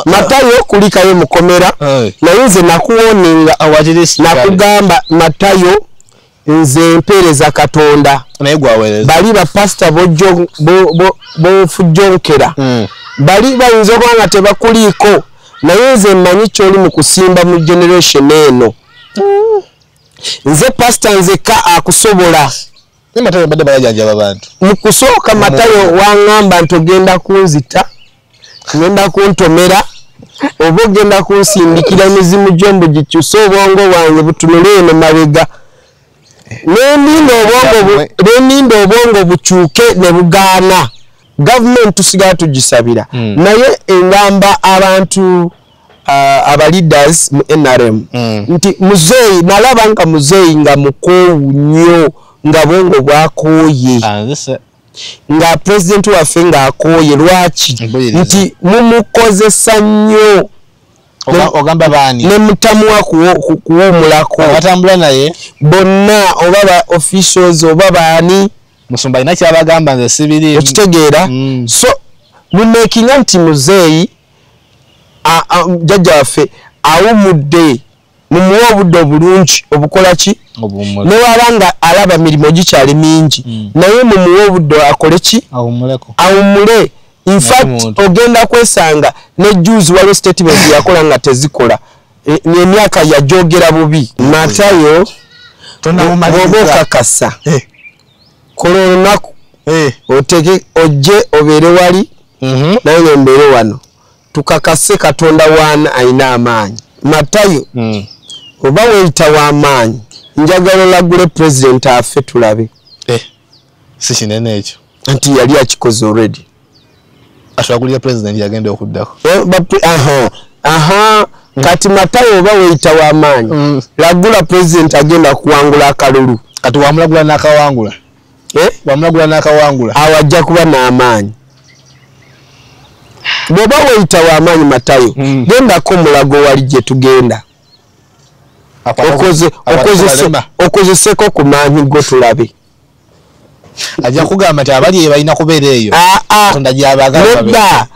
Matayo kulikayo mukomera. Naye nze nakuwoninga nakugamba Matayo nze mpeereza Katonda. Bali ba pastor bofujonkera. Bali bayinza okuba nga tebakuliiko. Naye nze mmanyi ky'oli mu kusimba mu generation eno. Nze pastor nzeka akusobola. Mu kusooka Matayo wangamba nti ogenda kunzita, ngenda kuntomera, oba ogenda kunsindikira emizimu gy'ombu gikyuse obwongo bwange butunule eno mabega. N'eninda obwongo bukyuke ne bugaana. Gavumenti tusigala tugisabira. Naye engamba abantu aba leaders mu NRM nti muzeeyi nalaba nga muzeeyi nga mukoowu nnyo, nga bwongo bwakooye, nga pulezidenti waffe ng'akooye. Lwaki? Nti mumukozesa nnyo. Ogamba baani? Ne mutamuwa kuwummulako. Abatambula naye bonna oba ba officials oba baani. Musumba alina ky'abagamba nze sibiri. Okitegeera? So mumakinga nti muzeeyi jjajja waffe awummudde, mumuwe obudde obulungi obukola ki? Ne waba nga alaba mirimu gikyali mingi, naye mumuwe obudde akole ki? Awummule. In fact ogenda kwesanga ne juzi waliwo statement yakola nga tezikola. Emyaka yajogera bubi. Matayo bw'oba okakasa kola olunaku oteke ojje obeere wali naye mbeere wano, tukakase Katonda waana alina amaanyi. Matayo oba weeyita w'amaanyi, njagala olagule pulezidenti afe tulabe. Si kinene ekyo. Anti yali akikoze already. Atulagulira pulezidenti yagenda okuddako. Kati Matayo oba weeyita w'amaanyi, lagula pulezidenti agenda kuwangula akalulu. Kati wamulagula n'akawangula. Wamulagula n'akawangula. Awo ajja kuba n'amaanyi. Bw'oba weeyita w'amaanyi Matayo, gendako mulago wali gye tugenda. Okozeseko ku maanyi go tulabe. Ajja kugamba nti abali balina kubeera eyo. Katonda gy'abaagala babeere. Nedda,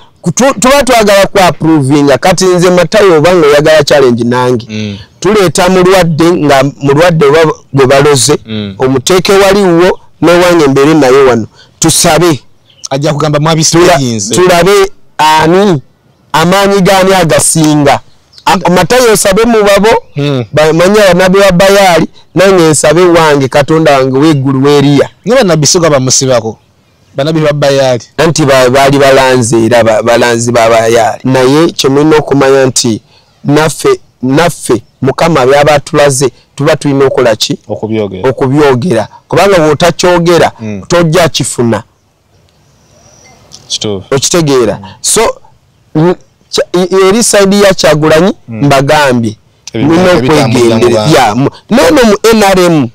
tuba twagala ku approvinga. Kati nze Matayo oba ng'oyagala challenge nange, tuleeta mulwadde nga mulwadde oba gwe baloze, omuteeke waliwo n'owange mbeere naye wano, tusabe. Ajja kugamba mwabisiyinze. Tulabe ani amaanyi gaani agasinga. Matayo osabe mu babo, bamanye abannabbi ba Baali, nange nsabe wange Katonda wange w'eggulu w'eriya. Ne bannabbi soga bamusibako, bannabbi ba Baali. Anti baali balanze era balanzi ba Baali. Naye kye mulina okumanya nti naffe Mukama by'aba atulaze tuba tulina okukola ki? Okubyogera. Kubanga bw'otakyogera tojja kifuna. Okitegeera? So eri side ya Kyagulanyi mbagambye mulina okwegendereza. Nono mu NRM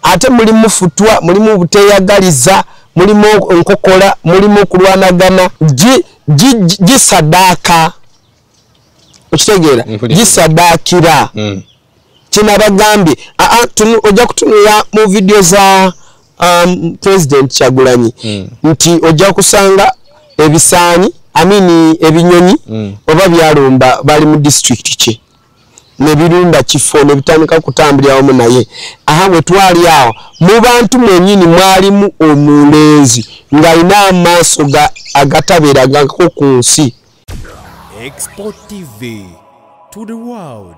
ate mulimu futwa, mulimu buteyagaliza, mulimu nkokola, mulimu kulwanagana, gisaddaaka. Okitegeera? Gisaddaakira. Kinabagambye ojja kutunula mu video za President Kyagulanyi nti ojja kusanga ebisaanyi amini ebinyonyi oba byalumba bali mu district ki ne birumba kifo ne bitandika kutambulira wamu naye. Aha bwe twali awo mu bantu mwennyini mwalimu omulenzi ng'alina amaaso agatabeeragako ku nsi. Export TV to the world.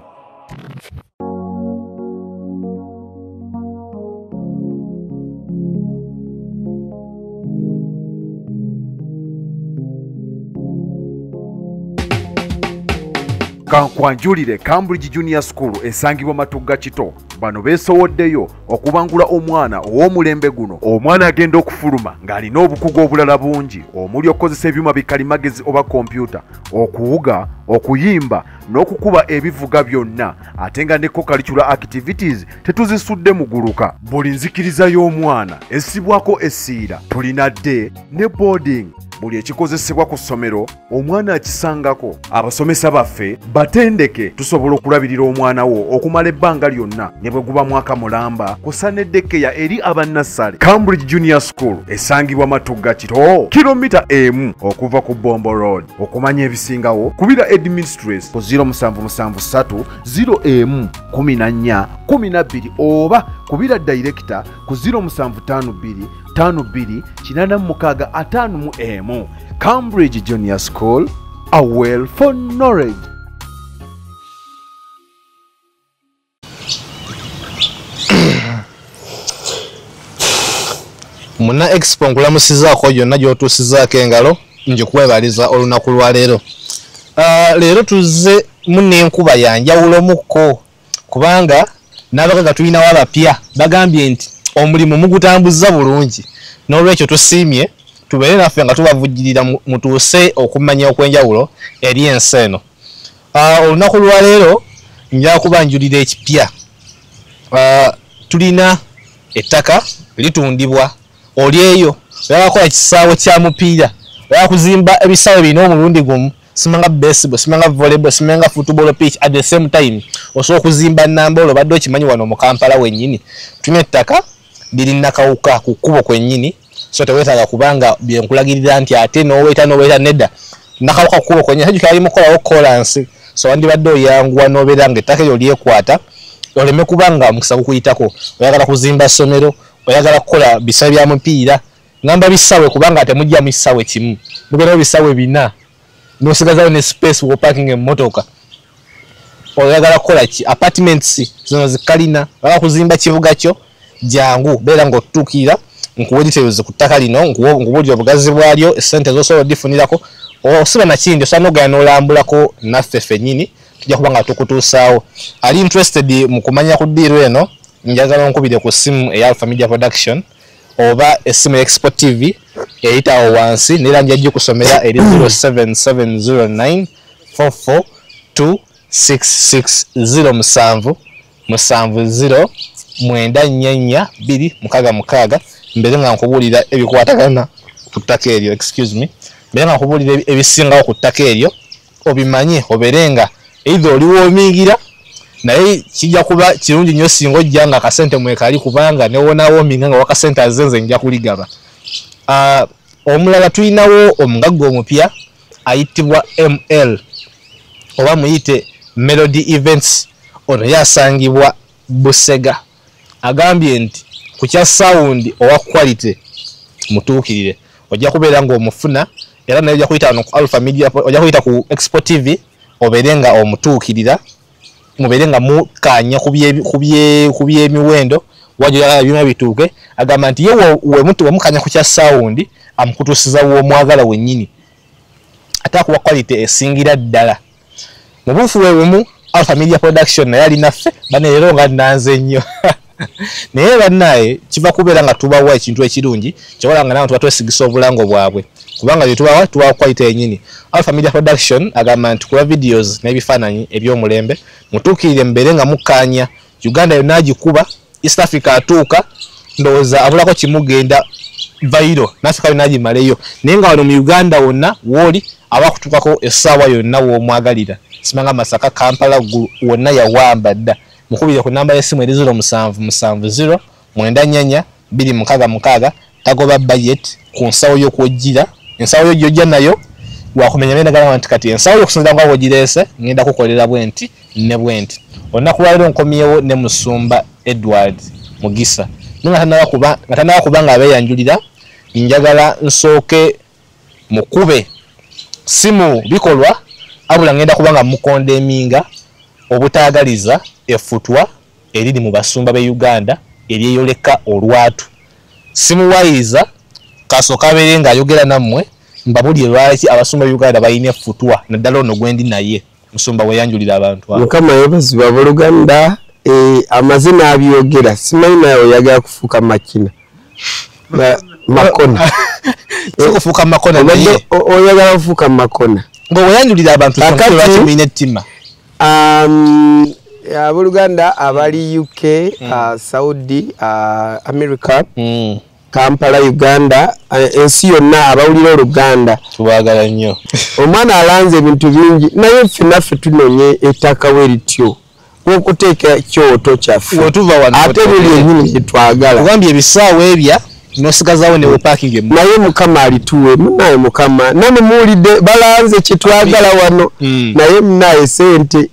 Kankwanjulire Cambridge Junior School esangibwa Matugga Kito. Bano beesowoddeyo okubangula omwana ow'omulembe guno. Omwana agenda okufuluma ng'alina obukugu obulala bungi omuli okukozesa ebyuma bikalimagezi oba kompyuta, okuwuga, okuyimba n'okukuba ebivuga byonna, ate nga ne co-curricular activities tetuzisudde muguluka. Buli nzikiriza y'omwana essibwako essiira. Tulina day ne boarding. Buli ekikozesebwa ku ssomero omwana akisangako. Abasomesa baffe batendeke, tusobola okulabirira omwana wo okumala ebbanga lyonna ne bwe guba mwaka mulamba, kusa ne daycare eri abannassale. Cambridge Junior School esangibwa Matugga Kito, kilomita 1 okuva ku Bombo Road. Okumanya ebisingawo kubira headmistress ku 0773 0M 14 12 oba kubira director ku 0752 52 86 51. Cambridge Junior School, a well for knowledge. Muna Expo nkulamusizaako yonna gy'otuusizaako engalo, nje kwebaliza olunaku lwa leero. Leero tuzze munenkuba ya njawulo mukko, kubanga n'abagaga tulinawo abapya bagambye nti omulimu mugutambuza bulungi, n'olwekyo tusiimye tubeere naffe nga tubavujjirira mutuuse okumanya okw'enjawulo eri ensi eno. Olunaku lwa leero nja kubanjulira ekipya. Tulina ettaka litundibwa, oli eyo oyagala kukola kisaawe kya mupiira, oyagala kuzimba ebisaawe bina omulundi gumu, simanga baseball, simanga volleyball, simanga football pitch at the same time, osobola okuzimba namba olwo obadde okimanyi wano mu Kampala wennyini. Tulina ettaka liri Nakawuka ku kkubo kwennyini, so teweetaaga kubanga bye nkulagirira nti ate n'oweeta n'oweeta nedda. Nakawuka ku kkubo kwennyini, hajjukira ali mu kukolawo kkolansi, so wandibadde oyanguwa n'obeera ng'ettaka eryo lyekwata, oleme kubanga omukisa gukuyitako. Oyagala kuzimba ssomero, oyagala kukola bisaawe bya mupiira, ngamba bisaawe kubanga temujjamu kisaawe kimu, mubeerawo bisaawe bina, n'osigazawo ne space w'oparkinga emmotoka. Oyagala kukola ki? Apartments zino zikalina, oyagala kuzimba kibuga kyo, jangu beera ng'otutuukirira, nkuwe details ku ttaka lino, nkubuulire obugazi bwalyo, essente z'osobola odifunirako, osiba na kindi osobola n'ogenda n'olambulako naffe ffennyini, tujja kuba nga tukutuusaawo. Ali interested mu kumanya ku ddiiru eno, njagala onkubire ku ssimu eya Alpha Media Production oba essimu ya Expo TV eyitawo wansi, neera nja gikusomera eri 07709 44266 07 70 94 266. Mbeere nga nkubuulira ebikwatagana ku ttaka eryo, excuse me, mbeere nga nkubuulira ebisingawo ku ttaka eryo, obimanye obeere nga either oliwoomingira, naye kijja kuba kirungi nnyo singa ojja nga akasente mwekali, kubanga ne woonawoominga nga wakasente azze nze nja kuligaba. Omulala tulinawo omugagga omupya ayitibwa ML oba muyite Melody Events, ono yasangibwa Busega. Agambye nti ku kya sound owa quality mutuukirire, ojja kubeera ng'omufuna, era naye ojja kuyita wano ku Alpha Media, ojja kuyita ku Expo TV obeere nga omutuukirira, mubeere nga mukkaanya ku by'emiwendo wajja byonna bituuke. Agamba nti ye wemukkaanya ku kya sound amukutuusiza w'omwagala wennyini, ate akuwa quality esingira ddala. Mu buufu bwe bumu Alpha Media Production naye ali naffe bane leero nga nnanze nnyo. Naye bannaye kiva kubeera nga tubawa ekintu ekirungi, kyewala nga nawe tuba twesigisa obulango bwabwe, kubanga bye tubawa tubawa quality yennyini. Alpha Media Production agamba nti kuba videos n'ebifaananyi eby'omulembe, mutuukirire mubeere nga mukkaanya. Uganda yonna agikuba, East Africa atuuka, ndowooza abulako kimugenda viral, n'Africa yonna agimaleyo, naye nga wano mu Uganda wonna w'oli aba akutuukako essaawa yonna w'omwagalira. Simanga Masaka, Kampala, Gulu wonna yawamba dda. Mukubire ku namba y'essimu eri 0770 94 266. Tagoba budget ku nsawo y'okwojjira, ensawo yo gy'ojja nayo wakumenya mena gamba nti kati ensawo y'okusinziira nga bw'ogireese ngenda kukolera bwe nti ne bwe nti. Olunaku lwaleero nkomyewo ne Musumba Edward Mugisa, naye nga tannaba kuba nga abeeyanjulira, njagala nsooke mukube simu bikolwa, abula ngenda kuba nga mukonda eminga obutaagaliza effutwa eriri mu basumba b'e Uganda eryeyoleka olwatu. Simuwayiza kasooka abeere ng'ayogera nammwe mbabulire lwaki abasumba b'e Uganda balina effutwa, naddala ono gwe ndi naye. Musumba weeyanjulira abantu abo. Mukama yeebazibwe abooluganda. Amazina abyogera, simanyi naye oyagala kufuuka makina makona. Sikufuuka makona naye oyagala kufuuka makona. Nga weeyanjulira abantu lwaki mulina ettima. Abooluganda abali UK, Saudi, America, Kampala, Uganda, ensi yonna abawulira Oluganda tubaagala nnyo. Omwana alanze ebintu bingi, naye ffe naffe tunonye ettaka we lityo okuteeka kyoto kyaffe ate buli yennyini gye twagala. Ogambye ebisaawe ebya n'osigazaawo ne weparking naye Mukama alituwe, munaye Mukama namwe muwulidde balanze kye twagala wano, naye munaye sente.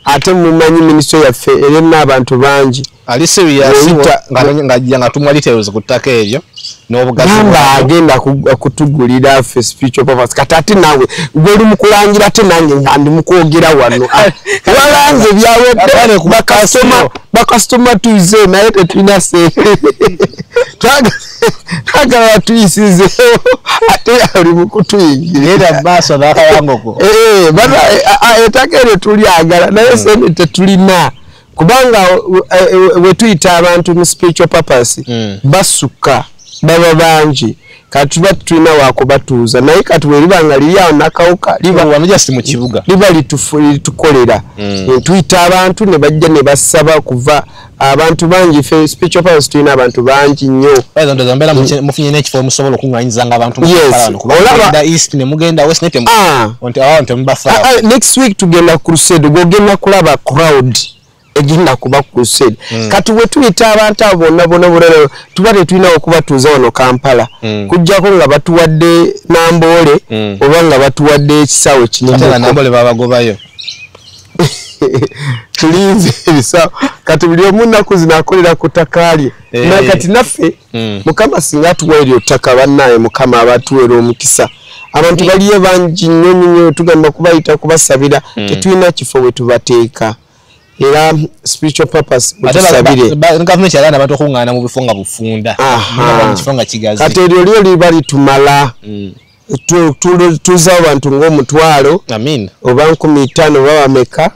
Ate mumanyi minisitule yaffe erina abantu bangi. Ali serious ng'ajja nga tumwa details ku ttaka eryo n'obugazi agenda kutugulira ffe spiritual purpose. Kati ate naawe gw'oli mu kulangira, ate nange nga ndi mu kwogera wano. Walanze byawedde, bakasitoma tuze naye tetulina ssente. Twagala batuyisizeewo ate oli mu kutuyingira. Genda maaso n'akayangoko. Ettaka eryo tulyagala naye ssente tetulina. Kubanga we tuyita abantu mu spiritual purpose basuka baba bangi, kati tuba tulina wakubatuuza, naye kati bwe liba nga liri awo Nakawuka liba wano just mu kibuga liba litukolera. Tuyita abantu ne bajja ne basaba kuva abantu bangi. Ffe spiritual purpose tulina abantu bangi nnyo. Mbeera mufunye n'ekifo musobola okuŋŋaanyizanga abantu mu Kampala wano, kuba mugenda east ne mugenda west ne temubafa. Next week tugenda crusade, gw'ogenda kulaba crowd egenda kuba crusade. Kati bwe tuyita abantu abo bonna bonna bonna tuba tetulina okubatuuza wano Kampala, kujjako nga batuwadde Namboole oba nga batuwadde ekisaawe kinene. Ate Namboole babagobayo. Tulinze ebisaawe. Kati buli omu nnaku zino akolera ku ttaka lye. Naye kati naffe Mukama singa atuwa eryo ttaka, bannaye Mukama abatuweera omukisa. Abantu baliyo bangi nnyo nnyo, tugamba kubayita kubasabira, tetulina kifo we tubateeka. Era spiritual purpose mutusabire. Gavumenti yalanda abantu okuŋŋaana mu bifo nga bufunda, mu kifo nga kigazi. Kati eryo lyo liba litumala. Tuza abantu ng'omutwalo oba 5,000 oba bameka,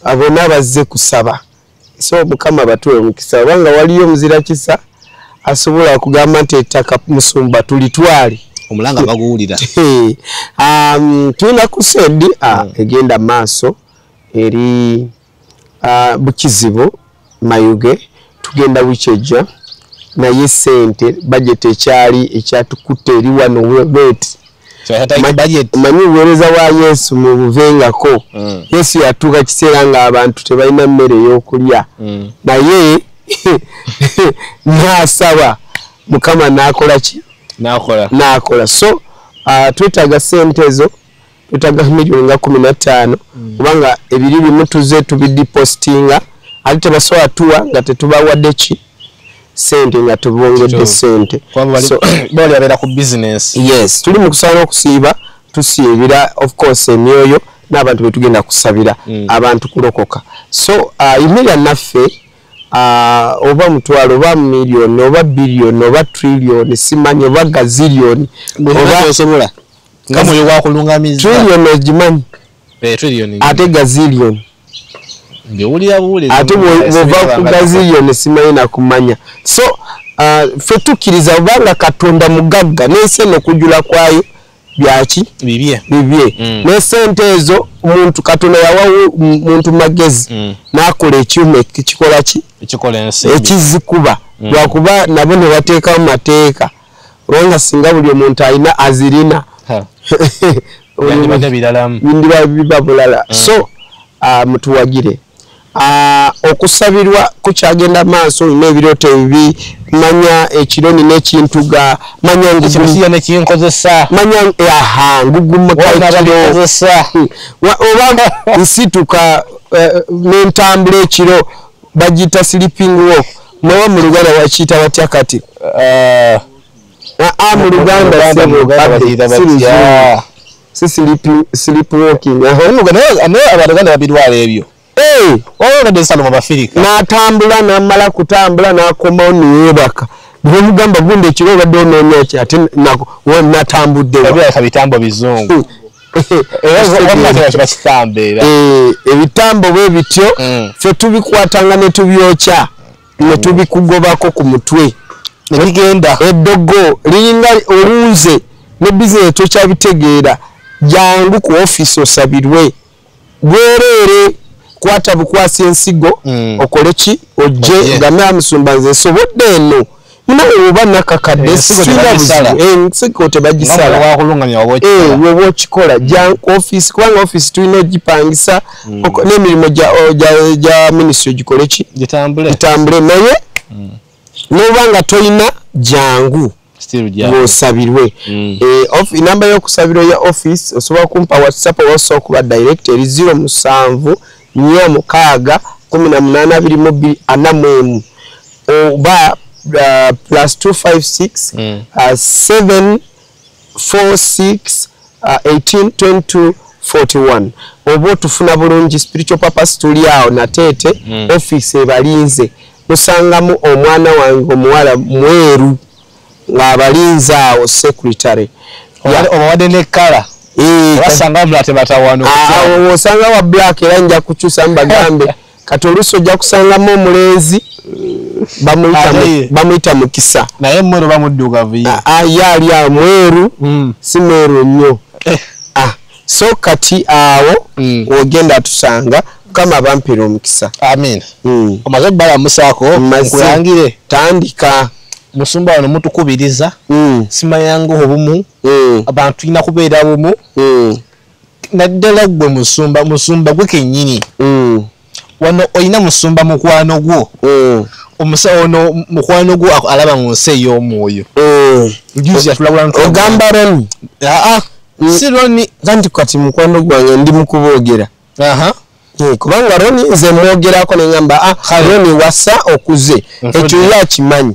abona bazze kusaba. So Mukama batuwe omukisa, obanga waliyo muzira kisa asobola okugamba nti ettaka musumba tulitwale. Omulanga baguwulira. Tulina crusade egenda maaso eri Bukizibu Mayuge, tugenda wiiki ejja, naye sente budget ekyali ekyatukutte eri wano wet. Manyi obuweereza wa Yesu mu buvengako. Yesu yatuuka kiseera ng'abantu tebalina mmere ey'okulya, naye n'asaba Mukama n'akola ki? N'akola. So twetaaga sente ezo, twetaaga miliyoni nga 15, kubanga ebiri bimu tuze tubidipositinga, ate tebasobola tuwa nga tetubawadde ki sente, nga tubongedde sente. Bali babeera ku business. Yes, tuli mu kusaba n'okusiiba, tusiibira of course emyoyo n'abantu be tugenda kusabira, abantu kulokoka. So yimirira naffe, oba mutwalo oba miliyoni oba biliyoni oba triliyoni, simanyi oba gaziliyoni oba osobola nga mwoyo wakulungamiza. Triliyoni ogimanyi? Triliyoni. Ate gaziliyoni mbiwulira buwulizi. Ate bw'ova ku gaziliyoni simanyi nakumanya. So ffe tukkiriza obanga Katonda mugagga n'ensi eno okujula kwayo byaki? Bibye. Bibye. N'essente ezo omuntu Katonda yawa muntu magezi n'akola ekyuma ekikola ki? Ekikola ensimbi. Ekizikuba. Lwakuba nabo ne bateekawo mateeka. Olwanga singa buli omuntu alina azirina. Yandibadde biralamu. Bindiba biba bulala. So mutuwagire. Okusabirwa kukyagenda maaso, olina ebirooto ebibi, manya ekiro nina ekintuga, manya ngugumu nekinkozesa, manya ngugumuka ekiro, oba nsituka n'entambula ekiro bagiyita sleeping walk. Mwewe mu Luganda bakiyita batya kati? Mu Luganda si sleep walking. Naye Abaluganda babirwala ebyo. N'atambula n'amala kutambula n'akomawo neyeebaka. Bw'omugamba gundi ekiro obadde onoonya ki, ate natambudde. Bitambo bizungu. Ebitambo bwe bityo ffe tubikwatanga ne tubyokya ne tubikugobako ku mutwe. Nebigenda. Eddogo liringa olunze ne bizinesi tokyabitegeera. Jangu ku ofiisi osabirwe bwereere, kwata bukwasi ensigo okole ki, ojje ogambe amusumba nze nsobodde eno Munawe oba nakakadde ensigo tebagisala woba okikola jja office, kubanga office tulina ogipangisa n'emirimu gya ministry gikole ki gitambule. Naye n'oba nga tolina jangu ng'osabirwe. Namba y'okusabirwa ya office osobola kumpa WhatsApp oba osobola okuba direct eri 07 46 18 22 41 oba +256 7 46 18 22 41. Oba otufuna bulungi spiritual purpose tuli awo Nateete office ebalinze, musangamu omwana wange omuwala mweru ng'abalinze awo secretary obawadde ne kala osanga mulate batawano osanga wa black era nja kukyusa mbagambe kati oluusi ojja kusangamu omulenzi bamuyita Mukisa naye mweru bamuddugavu ye ali awo mweru si mweru nnyo. So kati awo ogenda atusanga Mukama abampera omukisa. Amin. Omaze okubalamusaako nkulangire tandika musumba wano mutukubiriza simanyangu obumu abantu tulina kubeera bumu naddala ggwe musumba musumba gwe kennyini wano olina musumba mukwano gwo ono mukwano gwo alaba mu nsi ey'omwoyo ogamba Roni si Roni anti kati mukwano gwange ndi mukuboogera kubanga Roni nze mwogerako ne ngamba Roni wasa okuze ekyo ye akimanyi.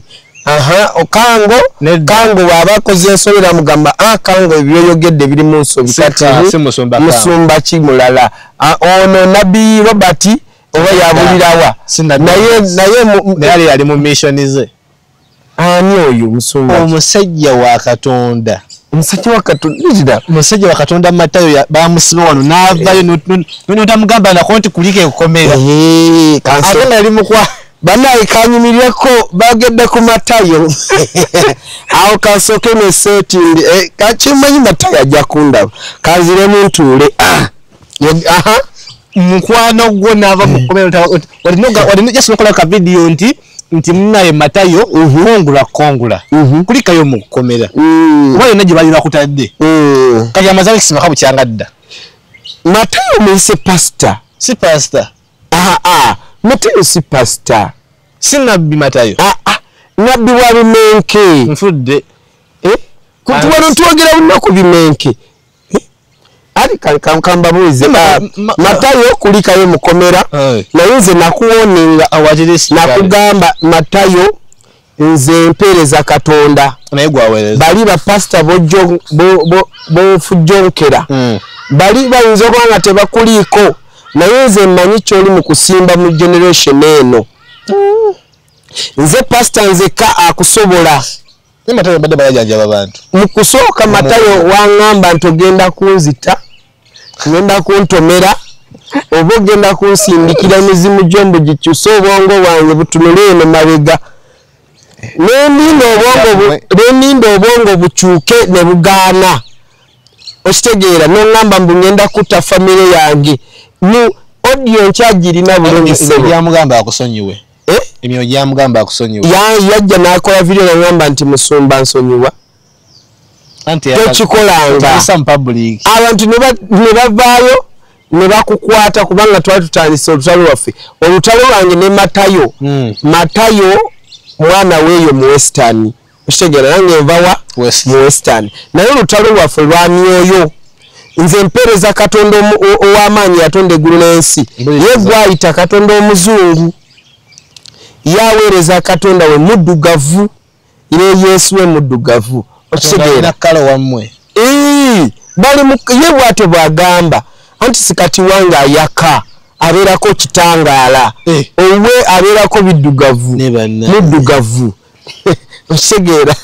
Okango kango bw'aba akoze ensobi namugamba kango ebyoyogedde biri mu nsobi kati musumba ki mulala ono Nabbi Robert oba yabulirawa naye yali mu mission ze. Ani oyo musumba? Omusajja wa Katonda. Omusajja wa Katonda musajja wa Katonda Matayo bamusiba wano n'avaayo n'otamugamba nako nti kulika ekukomera ate nga yali mukwa banaye kanyumirireko bagedde ku Matayo awo kasooke ne setting kakimanyi Matayo ajja kundaba kanziremu ntuule mukwano gwo n'ava mu kkomera walina just nokola ka video nti munnaye Matayo kongula kulikayo mu kkomera kuba yonna gye bali bakutadde kati amaze okusimaka bukyanga dda. Matayo muyise pastor si pastor Matayo si pastor si Nabbi Matayo Nabbi wa bimenke nfudde wano twogera lunaku bimenke ali kambabuuze Matayo kulikayo mukomera naye nze nakuwoninga nakugamba Matayo nze mpeereza Katonda bali bapasita bofujjonkera bali bayinza okuba nga tebakuliiko naye nze mmanyi ky'oli mu kusimba mu generation eno. Nze pasita nzekka akusobola. Mu kusooka Matayo waŋŋamba nti ogenda kunzita, ngenda kuntomera, oba ogenda kunsindikira emizimu gyo mbu gikyuse obwongo bwange butunule eno mabega. Neninda obwongo bukyuke ne bugaana. Okitegeera n'oŋŋamba mbu ngenda kutta famire yange. Mu audio nkyagirina bulungi ssebo. Yamugamba akusonyiwe. Emyoyo gyamugamba akusonyiwe. Yajja n'akola video n'aŋŋamba nti musumba nsonyiwa. Tokikolanga. Abantu ne bavaayo ne bakukwata kubanga twali tutandise olutalo lwaffe. Olutalo lwange ne Matayo. Matayo mwana weeyo mu Western. Okitegeera nange nva wa mu Western. Naye olutalo lwaffe lwa myoyo. Nze mpeereza Katonda ow'amaanyi yatonda eggulu n'ensi. Ye gwayita Katonda omuzungu. Yaweereza Katonda we muddugavu. Ne Yesu we muddugavu. Okitegeera bali ye bw'atyo bw'agamba anti sikati wange ayaka abeerako kitangaala owe abeerako biddugavu muddugavu. Okitegeera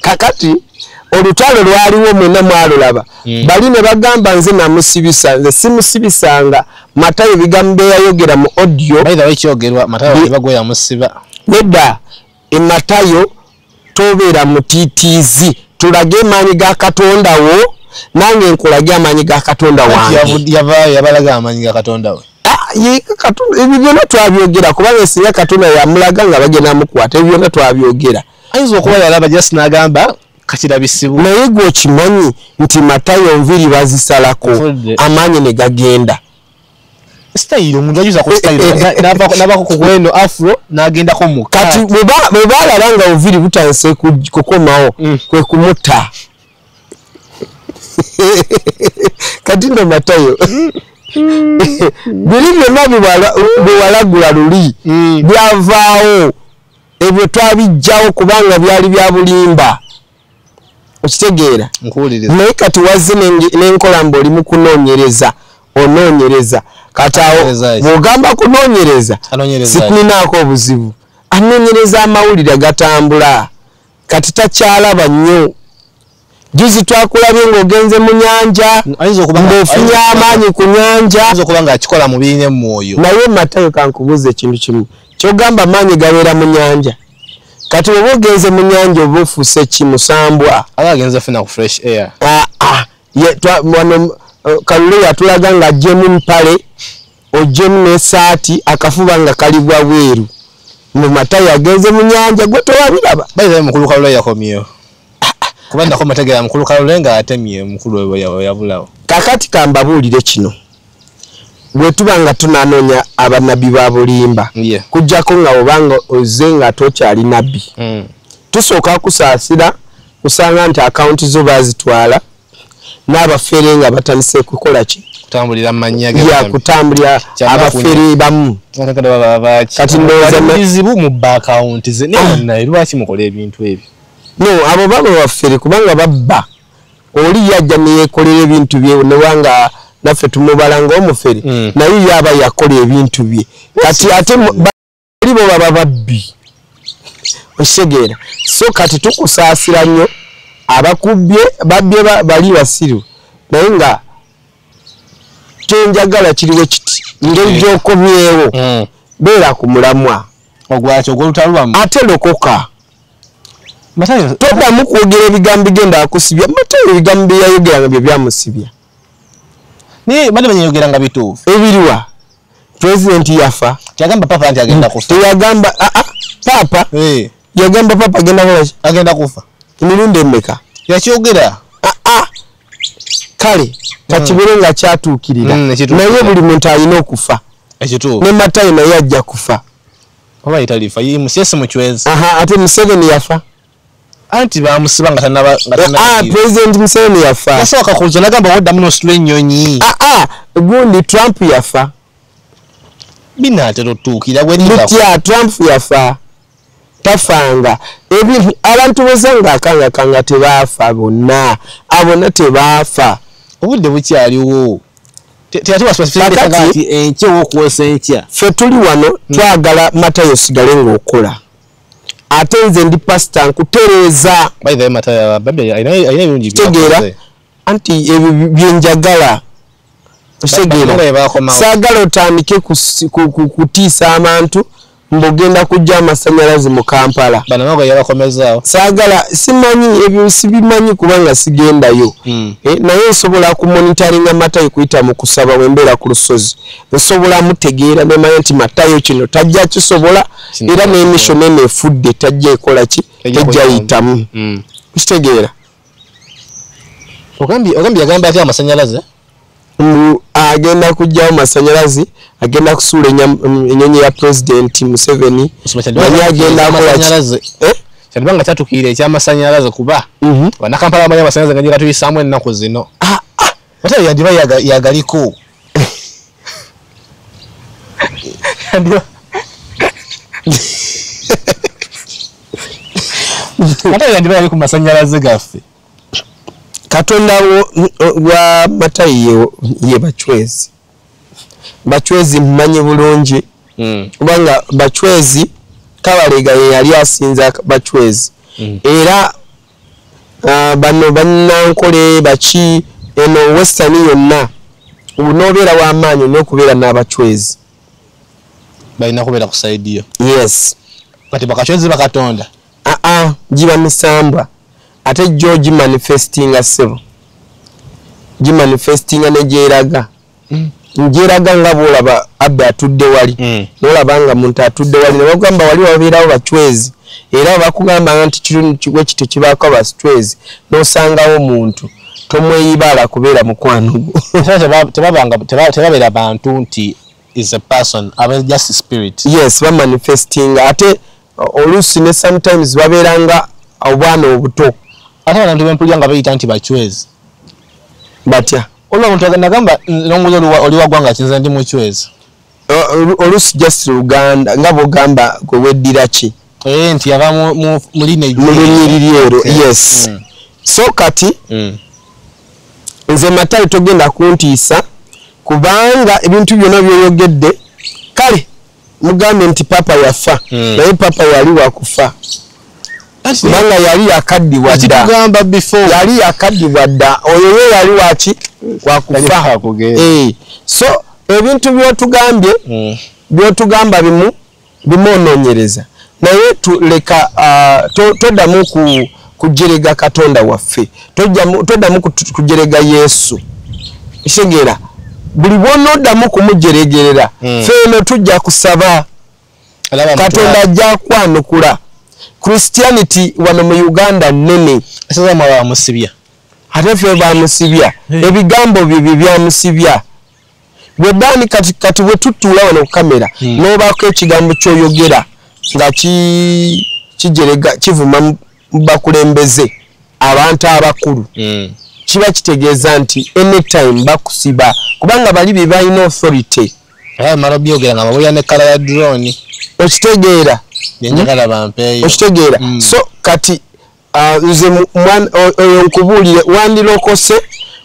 kakati olutalo lwaliwo mwenna mwalulaba. Bali ne bagamba nze namusibisa nze simusibisanga. Matayo ebigambo bye yayogera mu audio nedda. Matayo tobeera mutiitiizi, tulage amaanyi ga Katonda wo nange nkulage amaanyi ga Katonda wange. Yabalaga amaanyi ga Katonda we. Ebyo byonna twabyogera kubanga singa Katonda yamulaga nga bagenda mukwata. Ebyo byonna twabyogera. Ayinza okuba yalaba just n'agamba kakirabisibwa. Naye gwe okimanyi nti Matayo enviiri bazisalako amaanyi ne gagenda. Style omuntu ayuza ku style nabako ku kweno afro n'agendako mu kati bwe balaba nga obuviiri butandise kukomawo kwe kumutta. Kati nno Matayo biri byonna bye walagula luli byavaawo, ebyo twabijjawo kubanga byali bya bulimba. Okitegeera? Naye kati wazze n'enkola mbu oli mu kunoonyereza, onoonyereza. Kati awo bw'ogamba kunoonyereza sikulinaako obuzibu, anoonyereza amawulire gatambula. Kati takyalaba nnyo. Juzi twakulabye ng'ogenze mu nyanja, ng'ofunye amaanyi ku nyanja. Ayinza okuba ng'akikola mu biri n'emwoyo. Naye Matayo kankubuuze ekintu kimu, ky'ogamba amaanyi gabeera mu nyanja. Kati oba ogenze mu nyanja oba ofuuse ki? Musambwa. Aba agenze funa ku fresh air. Wano Kalule yatulaga ng'aggyemu mpale, oggyemu n'essaati, akafuba nga kali bwabweru. Mu Matayo agenze mu nyanja, gwe tewabiraba. By mukulu Kalule yakomyewo. Kuba ndako mategeera mukulu Kalule nga atemye mukulu we yabulawo. Kakati kambabuulire kino, bwe tuba nga tunanoonya abannabbi ba bulimba, kujjako nga obanga ozze nga tokyali nabbi, tusooka kusaasira kusanga nti akawunti zo baazitwala n'abafere nga batandise kukola ki? Kutambulira mannya ge. Ya kutambulira abafere bamu. Kati ndowooza bizibu mu ba akawunti ze naye lwaki mukola ebintu ebyo? No, abo baba bafere kubanga babba. Oli yajja ne yeekolera ebintu bye newanga naffe tumubala ng'omufere, naye yaba yakola ebintu bye. Kati ate bali bo baba babbi. Okitegeera? So kati tukusaasira nnyo abakubbye babbye bali basiru, naye nga kyenjagala kiriwo kiti, ngeri gy'okomyewo beera ku mulamwa ogwaki ogw'olutalo. Ate lokoka. Toddamu kwogera ebigambo bigenda akusibya. Matayo ebigambo bye yayogeranga bye byamusibya. Naye badde banyayogera nga bituufu. Ebiriwa? Pulezidenti yafa. Yagamba papa nti agenda kufa. Teyagamba papa. Yagamba papa agenda kukola ki? Agenda kufa. Emirundi emeka? Yakyogera. Kale kakibeere nga kyatuukirira, naye buli muntu alina okufa. Ekituufu. Ne Matayo naye ajja kufa. Oba yitalifa Musesi Muchwezi. Ate Museveni yafa. Anti bamusiba nga tanaba. President Museveni yafa. Yasooka kujja n'agamba woddamu n'ositula ennyonyi. Gundi Trump yafa. Binaatera otuukira bwe linda. Mutya Trump yafa. Tafanga. Ebintu abantu bozanga akanga kanga tebaafa bonna. Abonna tebaafa. Obudde bukyaliwo. Teyatuwa enkya okwosa enkya. Ffe tuli wano twagala Matayo osigale ng'okola. Ate nze ndi pasita nkutereeza. By the way, Matayo alina ebirungi byakoze. Anti ebyo byenjagala. Okitegeera? Saagala otandike kutiisa abantu mbogenda kujja amasanyalaze mu Kampala. Bano yabakomezaawo. Saagala simanyi ebyo sibimanyi kubanga sigendayo. Naye nsobola kumonitoringa Matayo kuyita mu kusaba wembeera ku lusozi. Nsobola mutegeera nemanya nti Matayo kino tajja kisobola, era n'emission eno efudde tajja ekola ki? Tajja yitamu. Okitegeera? Ogambye yagamba atya amasanyalaze? Agenda kujjawo amasanyalaze, agenda kusuula ennyonyi ya President Museveni. Naye agenda akola ki? Kyandibanga nga kyatuukirira eky'amasanyalaze kuba bannakampala bamanyi amasanyalaze nga gatuyisaamu ennaku zino. Matayo yandiba yagaliko. Matayo yandiba yali ku masanyalaze gaffe. Katonda wa Matayo ye Bachwezi. Bachwezi mmanyi bulungi, kubanga Bachwezi Kabalega ye yali asinza Bachwezi. Era bano bannankole baki eno Western yonna onoobeera w'amaanyi n'okubeera n'Abachwezi. Balina kubeera ku side yo. Yes. Kati Bakachwezi bakatonda. Giba misambwa. Ate jo gimanifestinga ssebo. Gimanifestinga ne gyeraga. Njeraga nga bw'olaba abbe atudde wali, n'olaba nga muntu atudde wali, ne bakugamba wali wabeerawo bachwezi, era bakugamba nti kino kito kibaako abachwezi, n'osangawo muntu tomweyibala kubeera mukwano gwo. Tebabeera bantu nti is a person, abe just a spirit. Yes, ba manifesting. Ate oluusi ne sometimes babeeranga obwana obuto. Ate abantu bempulira nga bayita nti bachwezi. Batya? Olwo omuntu agamba nonguzo oli wa ggwanga ki, nze ndi muchwezi. Oluusi just Luganda nga bw'ogamba gwe weddira ki? Nti yava mu lineage. Mu lunyiriri erwo, yes. So kati nze Matayo togenda kuntiisa kubanga ebintu byonna by'oyogedde, kale mugambe nti papa yafa, naye papa yali wakufa. Kubanga yali yakaddibwa dda. Yali yakaddibwa dda. Oyo ye yali waki? Wakufa. So ebintu by'otugambye, by'otugamba bimu bimunoonyereza. Naye tuleka toddamu kujerega Katonda waffe. Toddamu kujerega Yesu. Kitegeera, buli bw'onoddamu kumujeregerera, ffe eno tujja kusaba. Katonda ajja kwanukula. Christianity wano mu Uganda nnene. Ate ffe bamusibya. Ebigambo bye byamusibya. Bwe baani kati bwe tutuula wano ku kamera, n'obaako ekigambo ky'oyogera nga kijerega kivuma bakulembeze abantu abakulu. Kiba kitegeeza nti anytime bakusiba kubanga bali be balina authority. Okitegeera. Okitegeera. So kati nze oyo nkubuulire wandirokose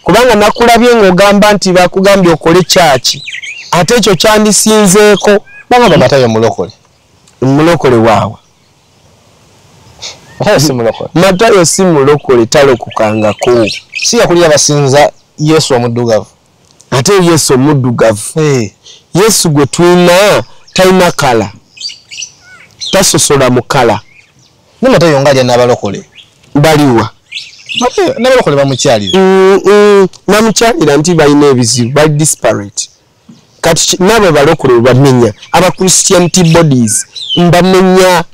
kubanga nakulabye ng'ogamba nti bakugambye okole kyaki, ate ekyo kyandisinzeeko. Bagamba Matayo mulokole. Mulokole waawa? Matayo si mulokole. Matayo si mulokole, talokukangako. Si yakulira basinza Yesu omuddugavu. Ate Yesu omuddugavu. Yesu gwe tulina talina kala, tasosola mu kala. Ne Matayo ng'alya n'abalokole. Baliwa? N'abalokole bamukyalira. Bamukyalira nti balina ebizibu, bali disparate. Kati nabo balokole bamenya, aba Christianity bodies mbamenya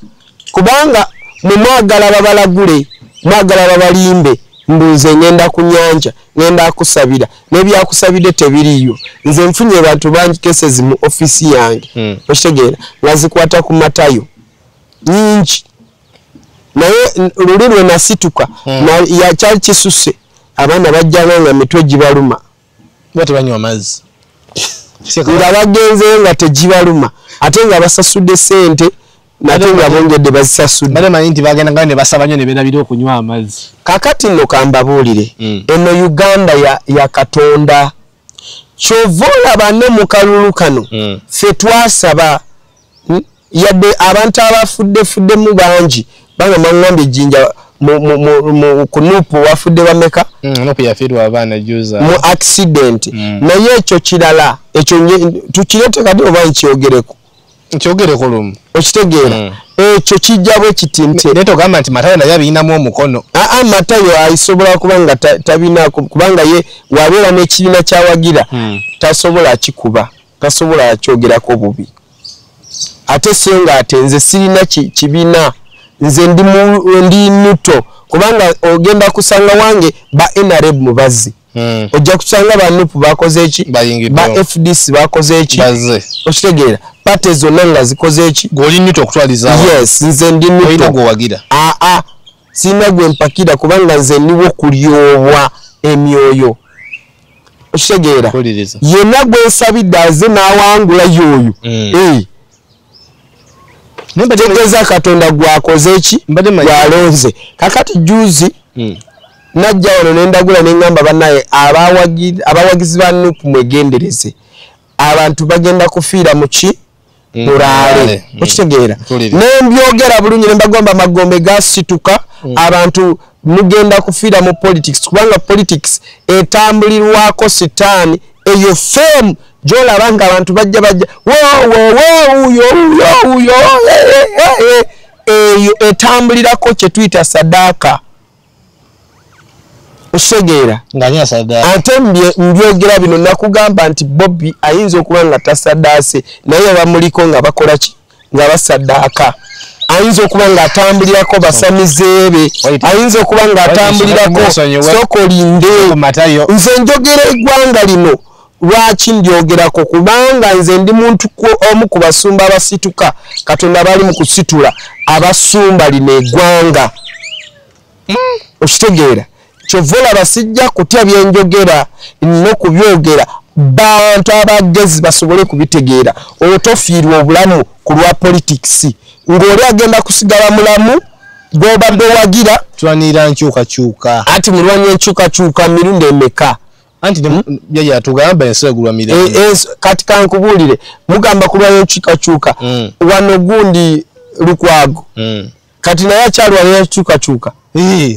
kubanga mwe mwagala babalagule, mwagala babalimbe, mbuze ngenda ku nyanja, ngenda kusabira, n'ebyakusabidde tebiriyo. Nze nfunye abantu bangi cases mu office yange. Okitegeera, ngazikwata ku Matayo nyingi. Naye luli lwe nasituka, yakyali kisuse, abaana bajjanga nga mitwe gibaluma. Bo tebanywa mazzi. Nga bagenzeyo nga tegibaluma, ate nga basasudde ssente, nate nga bongedde bazisasudde. Bale manyi nti bagenda nga ne basaba nnyo ne beerabira okunywa amazzi. Kaakati nno kambabuulire, eno Uganda ya Katonda. Ky'ova olaba ne mu kalulu kano, ffe twasaba, yadde abantu abafuddefuddemu bangi, banga mangambye Jinja mu kunupu wafudde bameka? Nupu yafiirwa abaana juza. Mu accident. Naye ekyo kirala, ekyo tukireete kati oba nkyogereko. Nkyogereko lumu. Okitegeera. Ekyo kijja bwe kiti nti naye togamba nti Matayo naye abirinamu omukono. Matayo asobola kuba nga tabinaako, kubanga ye wabeera n'ekibiina ky'awagira, tasobola kikuba, tasobola kyogerako bubi. Ate singa ate nze sirina kibiina, nze ndi muto, kubanga ogenda kusanga wange ba NRM mubazzi. Ojja kusanga ba NUP bakoze ki? Ba FDC bakoze ki? Okitegeera. Party zonna nga zikoze ki? Gwe oli muto okutwaliza awo. Yes, nze ndi muto. Olina gw'owagira. Sirina gwe mpakira kubanga nze ndiwo kulyobwa emyoyo. Okitegeera. Yenna gwe nsabidde aze n'awangula y'oyo. Tegeeza Katonda gwakoze ki? Gwalonze. Kakati juzi najja wano ne ndagula ne ngamba bannaye abawagizi ba NUP mwegendereze. Abantu bagenda kufiira mu ki? Mulaale. Okitegeera. Ne mbyogera bulungi ne mbagamba amagombe gasituka, abantu mugenda kufiira mu politics kubanga politics etambulirwako sitaani. Eyo fame gy'olaba nga abantu bajja wo wo wo uyo uyo eyo etambulirako kye tuyita sadaaka. Osegeera ate mbyogera bino nakugamba nti Bobi ayinza okuba nga tasaddaase, naye bamuliko nga bakola ki, nga basaddaaka. Ayinza okuba nga atambulirako basamize be, ayinza okuba nga atambulirako sokolinde. Nze njogera eggwanga lino lwaki ndyogerako, kubanga nze ndi muntu omu ku basumba abasituka Katonda bali mu kusitula abasumba lino eggwanga. Okitegeera? Kyova olaba sijja kutya byenjogera n'okubyogera, bantu abagezi basobole kubitegeera. Otofiirwa obulamu ku lwa politics, ng'oli agenda kusigala mulamu gw'obadde owagira. Tulwanirira nkyukakyuka. Anti mulwanya enkyukakyuka mirundi emeka? Anti yatugamba ensi egulwa mirembe. Kati kankubuulire, mugamba kulwanya enkyukakyuka wano gundi Lukwago kati naye akyalwanya enkyukakyuka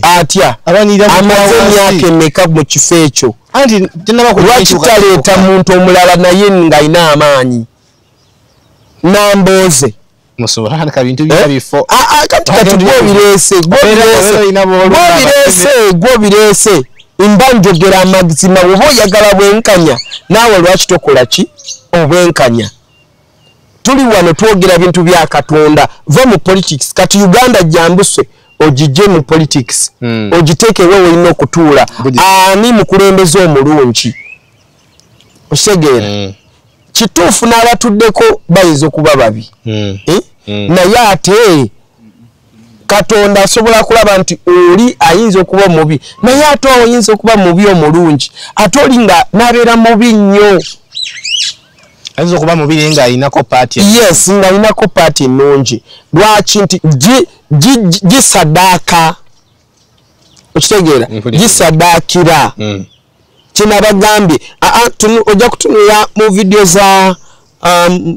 atya? Amaze emyaka emeka mu kifo ekyo? Lwaki taleeta muntu omulala naye ng'alina amaanyi? Nambooze kati gwobireese gwobireese mba njogera amazima. Oba oyagala bwenkanya, naawe lwaki tokola ki obwenkanya? Tuli wano twogera bintu bya Katonda. Va mu politics. Kati Uganda jambuse ogijje mu politics, ogiteeke wewe olina okutuula. Ani mukulembeze omulungi? Osegeera? Kituufu n'abatuddeko bayinza okuba babi, naye ate Katonda asobola kulaba nti oli ayinza okuba mubi, naye ate oyinza okuba mubi omulungi, ate oli nga n'abeera mubi nnyo. Ayinza okuba mubi naye ng'alinako paati. Yes, ng'alinako paati ennungi. Lwaki nti gisaddaaka? Okitegeera? Gisaddaakira. Kinabagambye ojja kutunula mu vidiyo za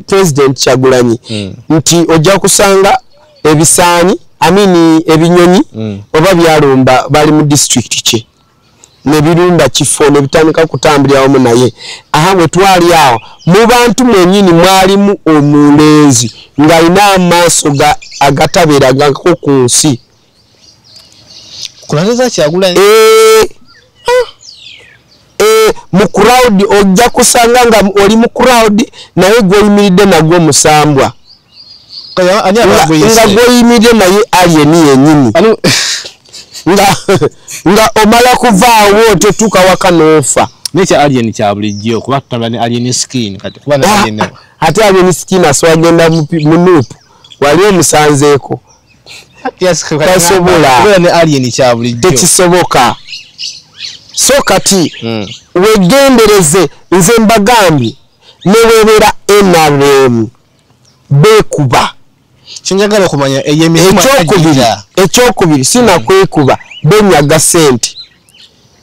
President Kyagulanyi nti ojja kusanga ebisaanyi, amini ebinyonyi oba byalumba bali mu district ki nebirumba kifo nebitandika kutambulira wamu naye. Aha, bwe twali awo mu bantu mwennyini mwalimu omulenzi ng'alina amaaso agatabeeragako ku nsi. Kulangeza Kyagulanyi mu crowd ojja kusanga nga oli mu crowd naye gw'oyimiridde nagwo musambwa, nga gw'oyimiridde naye alien yennyini, nga omala kuvaawo totuuka waka n'ofa. Nekya alien kya bulijjo kuba tutambula ne alien skin kati kuba ne alien ate alien skin asobola genda mu nuupu wali omusanzeeko tasobola ne alien kya bulijjo tekisoboka. So kati wegendereze, nze mbagambye newebeera NRM beekuba. Kyenjagala okumanya ey'emizimu ekyokubiri sinakwekuba benyaga ssente,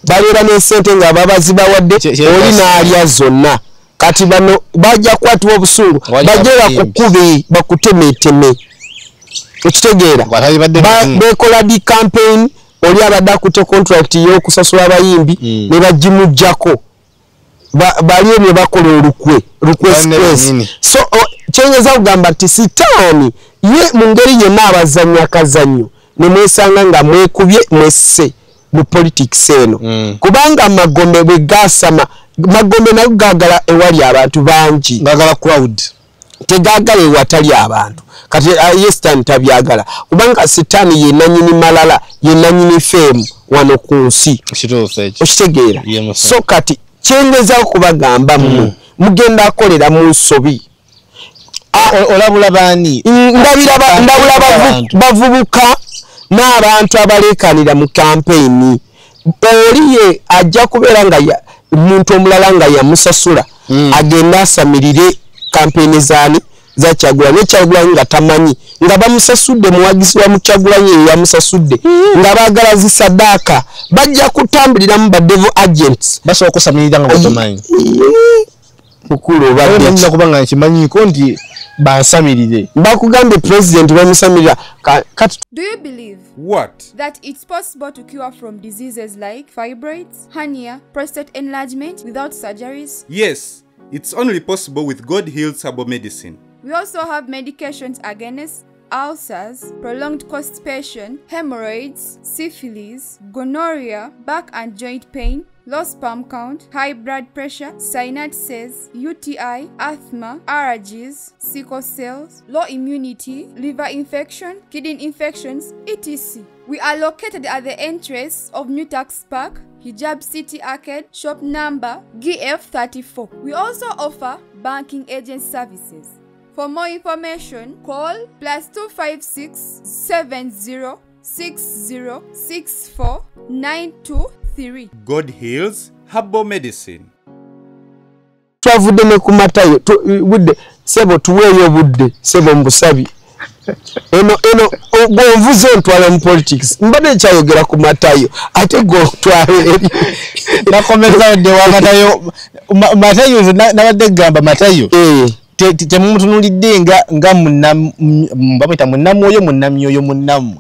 babeera n'essente nga babazibawadde oli n'alya zonna. Kati bano bajja kukwatibwa obusungu, bajje bakukube bakutemeteme. Okitegeera? Beekola di campaign, oli abadde akutte contract y'okusasula abayimbi ne bagimuggyako, bali ne bakola olukwe lukwe. So kyenyeza kugamba nti sitaani ye mu ngeri yenna abazannya akazannyo ne mwesanga nga mwekubye mwesse mu politics eno, kubanga amagombe bwe gasama, magombe nago gaagala ewali abantu bangi, gaagala crowd, tegaagala ewatali abantu. Kati ye sitaani tabyagala, kubanga sitaani ye nannyini malala, ye nannyini feemu wano ku nsi. Okitegeera? So kati kyengezaako kubagamba mmwe mugenda akolera mu nsobi. Olabula baani? Ndabula bavubuka n'abantu abaleekanira mu kampeyini. Oli ye ajja kubeera nga muntu omulala nga yamusasula agenda asamirire kampeyini zaani za Kyagulanyi. Kyagulanyi nga tamanyi nga bamusasudde, muwagizi wa Kyagulanyi ye yamusasudde, nga baagala zisaddaaka, bajja kutambuliramu ba devil agents. Basobola okusamirira nga batomanyi. Mukulu obadde nnyinza kuba nga nkimanyiiko nti bansamirire. Bakugambye president bamusamirira. Kati Do you believe What? that it's possible to cure from diseases like fibroids, hernia, prostate enlargement without surgeries? Yes, it's only possible with God Heals Herbal Medicine. We also have medications against ulcers, prolonged constipation, hemorrhoids, syphilis, gonorrhea, back and joint pain, low sperm count, high blood pressure, sinusitis, UTI, asthma, allergies, sickle cells, low immunity, liver infection, kidney infections, etc. We are located at the entrance of New Tax Park, Hijab City Arcade, shop number GF34. We also offer banking agent services. For more information, call +256 70 60 64 923. God Heals Herbal Medicine. Twavudde ne ku Matayo, budde sebo tuweeyo budde sebo mbusabi. Eno eno gwonvuze ntwala mu politics. Mbadde nkyayogera ku Matayo ate gwotwala eri. Nakomeza dde wa Matayo. Matayo nabadde gamba Matayo. Temumutunulidde nga bamuyita munnamwoyo munnamyoyo munnammwe.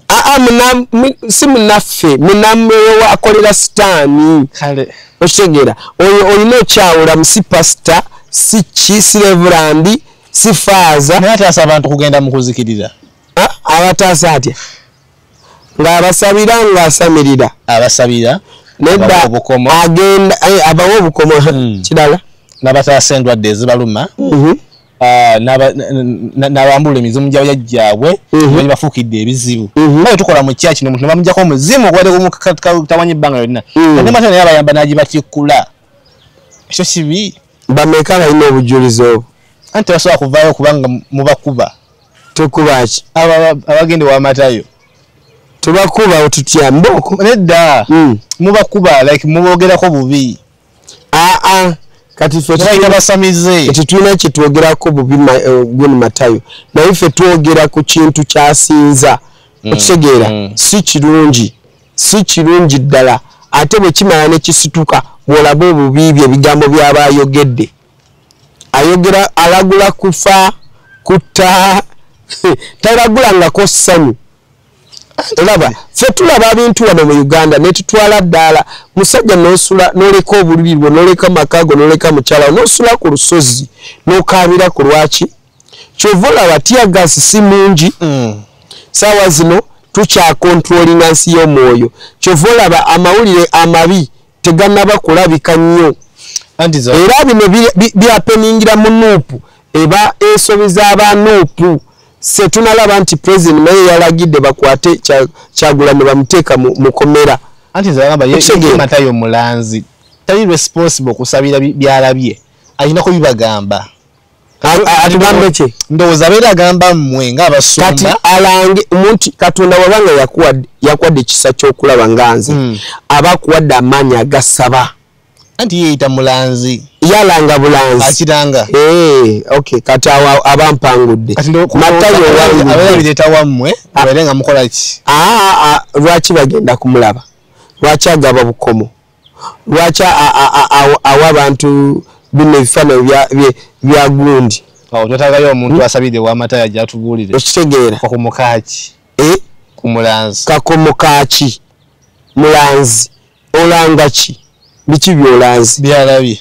Si munnaffe, munnamwoyo akolera sitaani. Kale okitegeera oyo olina okyawula si pasita, si ki, si reverandi, si faaza. Naye ataasa abantu kugenda mu kuzikirira. Abataasa atya? Ng'abasabira ng'asamirira. Abasabira nedda agenda abawa obukomo kirala. N'abataasa endwadde ezibaluma. N'abambula emizimu gya bajjajjaabwe bali bafuukidde ebizibu. Naye tukola mu kyaki n'omuntu ne bamugyako omuzimu ogubadde gumutawanya ebbanga lyonna. Ne Matayo naye abayamba n'agibatikkula. Ekyo kibi. Bameka balina obujulizi obwo? Anti tebasobola kuvaayo kubanga mubakuba. Tukuba ki? Abagenda wa Matayo. Tubakuba tutya mboko? Nedda. Mubakuba like muboogerako bubi. Kati ffe basamize. Tetulina kye twogerako bubi gwe Matayo. Naye ffe twogera ku kintu kyasinza. Okitegeera si kirungi. Si kirungi ddala. Ate bwe kimala ne kisituka bw'olaba obubi bye ebigambo by'aba ayogedde. Ayogera alagula kufa, kutta, talagulangako ssanyu. Olaba ffe tulaba ebintu wano mu Uganda ne tutwala ddala. Musajja n'osula n'oleka obuliri bwo n'oleka amaka go n'oleka mukyala n'osula ku lusozi n'okaabira ku lwaki. Kyova olaba tear gas si mungi. Saawa zino tukyakontrolinga nsi y'omwoyo. Kyova olaba amawulire amabi tegannaba kulabika nnyo. Era bino byapeningira mu NUP eba ensobi z'aba NUP. Setunalaba nti president naye yalagidde bakwate Kyagulanyi bamuteeka mu komera. Anti nze bagamba ye Matayo mulanzi tali responsible kusabira byalabye, alina kubibagamba. Atugambe ki? Ndowooza abeera agamba mmwe ng'abasumba. Kati alange omuntu Katonda wabanga yakuwadde ekisa ky'okulaba nga nze aba akuwadde amaanyi agasaba. Anti yeeyita mulanzi. Yalanga bulanzi. Akiranga. Okay, kati awo abampangudde. Matayo abeera bireeta wammwe abeere nga mukola ki? Lwaki bagenda kumulaba? Lwaki agaba bukomo? Lwaki awa abantu bino ebifaananyi bya gundi? Awo twetaagayo omuntu asabidde wa Matayo ajja atubuulire. Okitegeera. Kakomo kaaki? Ku mulanzi. Kakomo kaaki? Mulanzi. Olanga ki? Biki by'olanzi? Byalabye.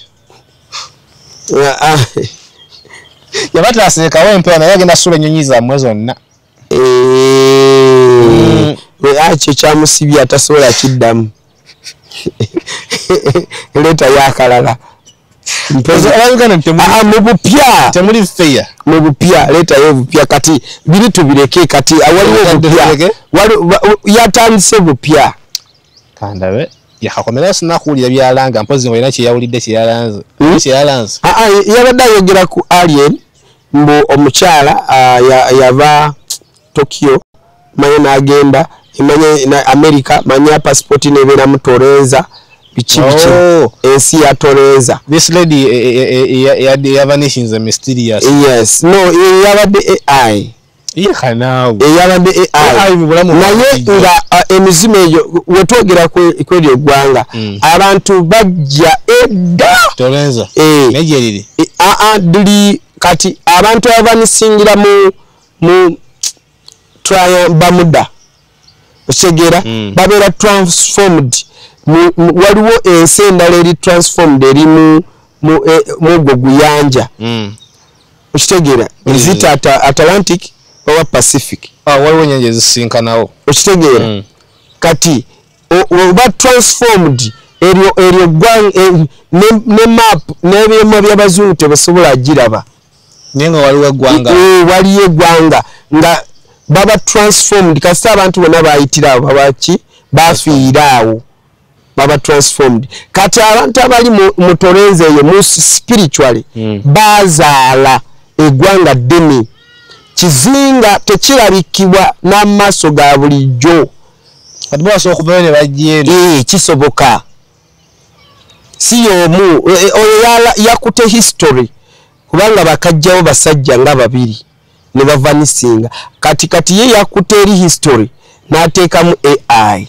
Yabataasa Kawempe naye agenda sula ennyonyi zammwe zonna. Ekyo kyamusibye atasobola kiddamu. Leeta y'akalala. Mu bupya. Temuli fair. Mu bupya, leetayo obupya kati biri tubireke kati awaliwo obupya. Yatandise bupya. Kandabe. Yakakomera sinakuwulira byalanga mpozi ng'olina kye yawulidde kye yalanze. Kye yalanze. Yabadde ayogera ku alien mbu omukyala yava Tokyo manye n'agenda manye na America manye passport n'ebeera mu Toreza biki biki ensi ya Toreza. This lady yavanishinze mysterious. Yes. No, yabadde AI. Eyabadde AI naye nga emizimu egyo wetwogera kweri eggwanga abantu bajja edda Toreza naye diri kati abantu abanisingira mu Bermuda otegeera babeera transformed waliwo ensi endala eri transformed eri mu ogwo guyanja okitegeera ezita Atlantic oba Pacific. Waliwo ennyanja ezisinkanawo. Okitegeera? Kati oba transformed eryo ggwanga ne map n'ebyuma by'abazungu tebasobola giraba. Naye nga waliwo eggwanga. Waliyo eggwanga nga baba transformed kasita abantu bonna bayitira awo babaki bafiira awo baba transformed. Kati abantu abali mu Torenze eyo mu spiritually bazaala eggwanga ddene. Kizinga tekirabikibwa n'amaaso ga bulijjo. Kati basobola okuvayo ne bajja eno. Kisoboka. Si y'omu oyo yakute history kubanga bakajjawo basajja nga babiri ne bavanisinga. Kati ye yakute eri history n'ateekamu AI.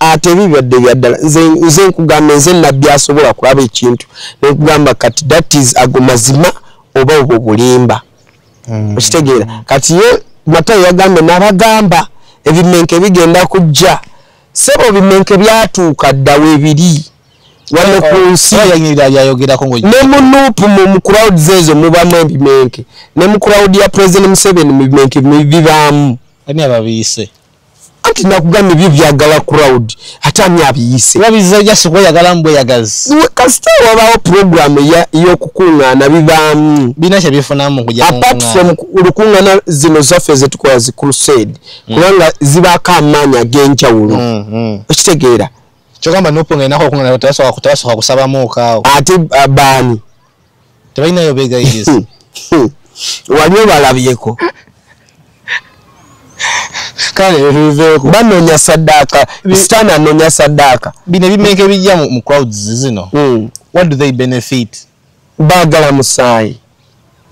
Ate bibadde bya ddala. Nze nkugamba nze nabbi asobola kulaba ekintu nekugamba kati that is ago mazima oba obwo bulimba. Okitegeera? Kati ye Matayo yagambye n'abagamba ebimenke bigenda kujja. Sebo ebimenke byatuuka dda weebiri wano ku nsi. Ne mu NUP mu crowds ezo mubamu ebimenke. Ne mu crowd ya President Museveni mu bimenke bibaamu. Ani ababiyise? Anti nakugambye byo byagala crowd ate ani abiyise? Babiza just kweyagala mbweyagazi. Kasita wabaawo program ey'okukuŋŋaana bibaamu. Bina kye bifunamu kujja ku Apart from olukuŋŋaana zino zaffe ze tukola zi crusade kubanga zibaako amaanyi ag'enjawulo. Okitegeera? Kyogamba NUP ng'erina okukuŋŋaana tebasooka kusabamuuko awo. Ate baani? Tebalinayo beegayirizi. Wali obalabyeko? Kale biveeko. Banoonya saddaaka. Sitaani anoonya saddaaka. Bino ebimenke bijja mu crowds zino. What do they benefit? Baagala musaayi.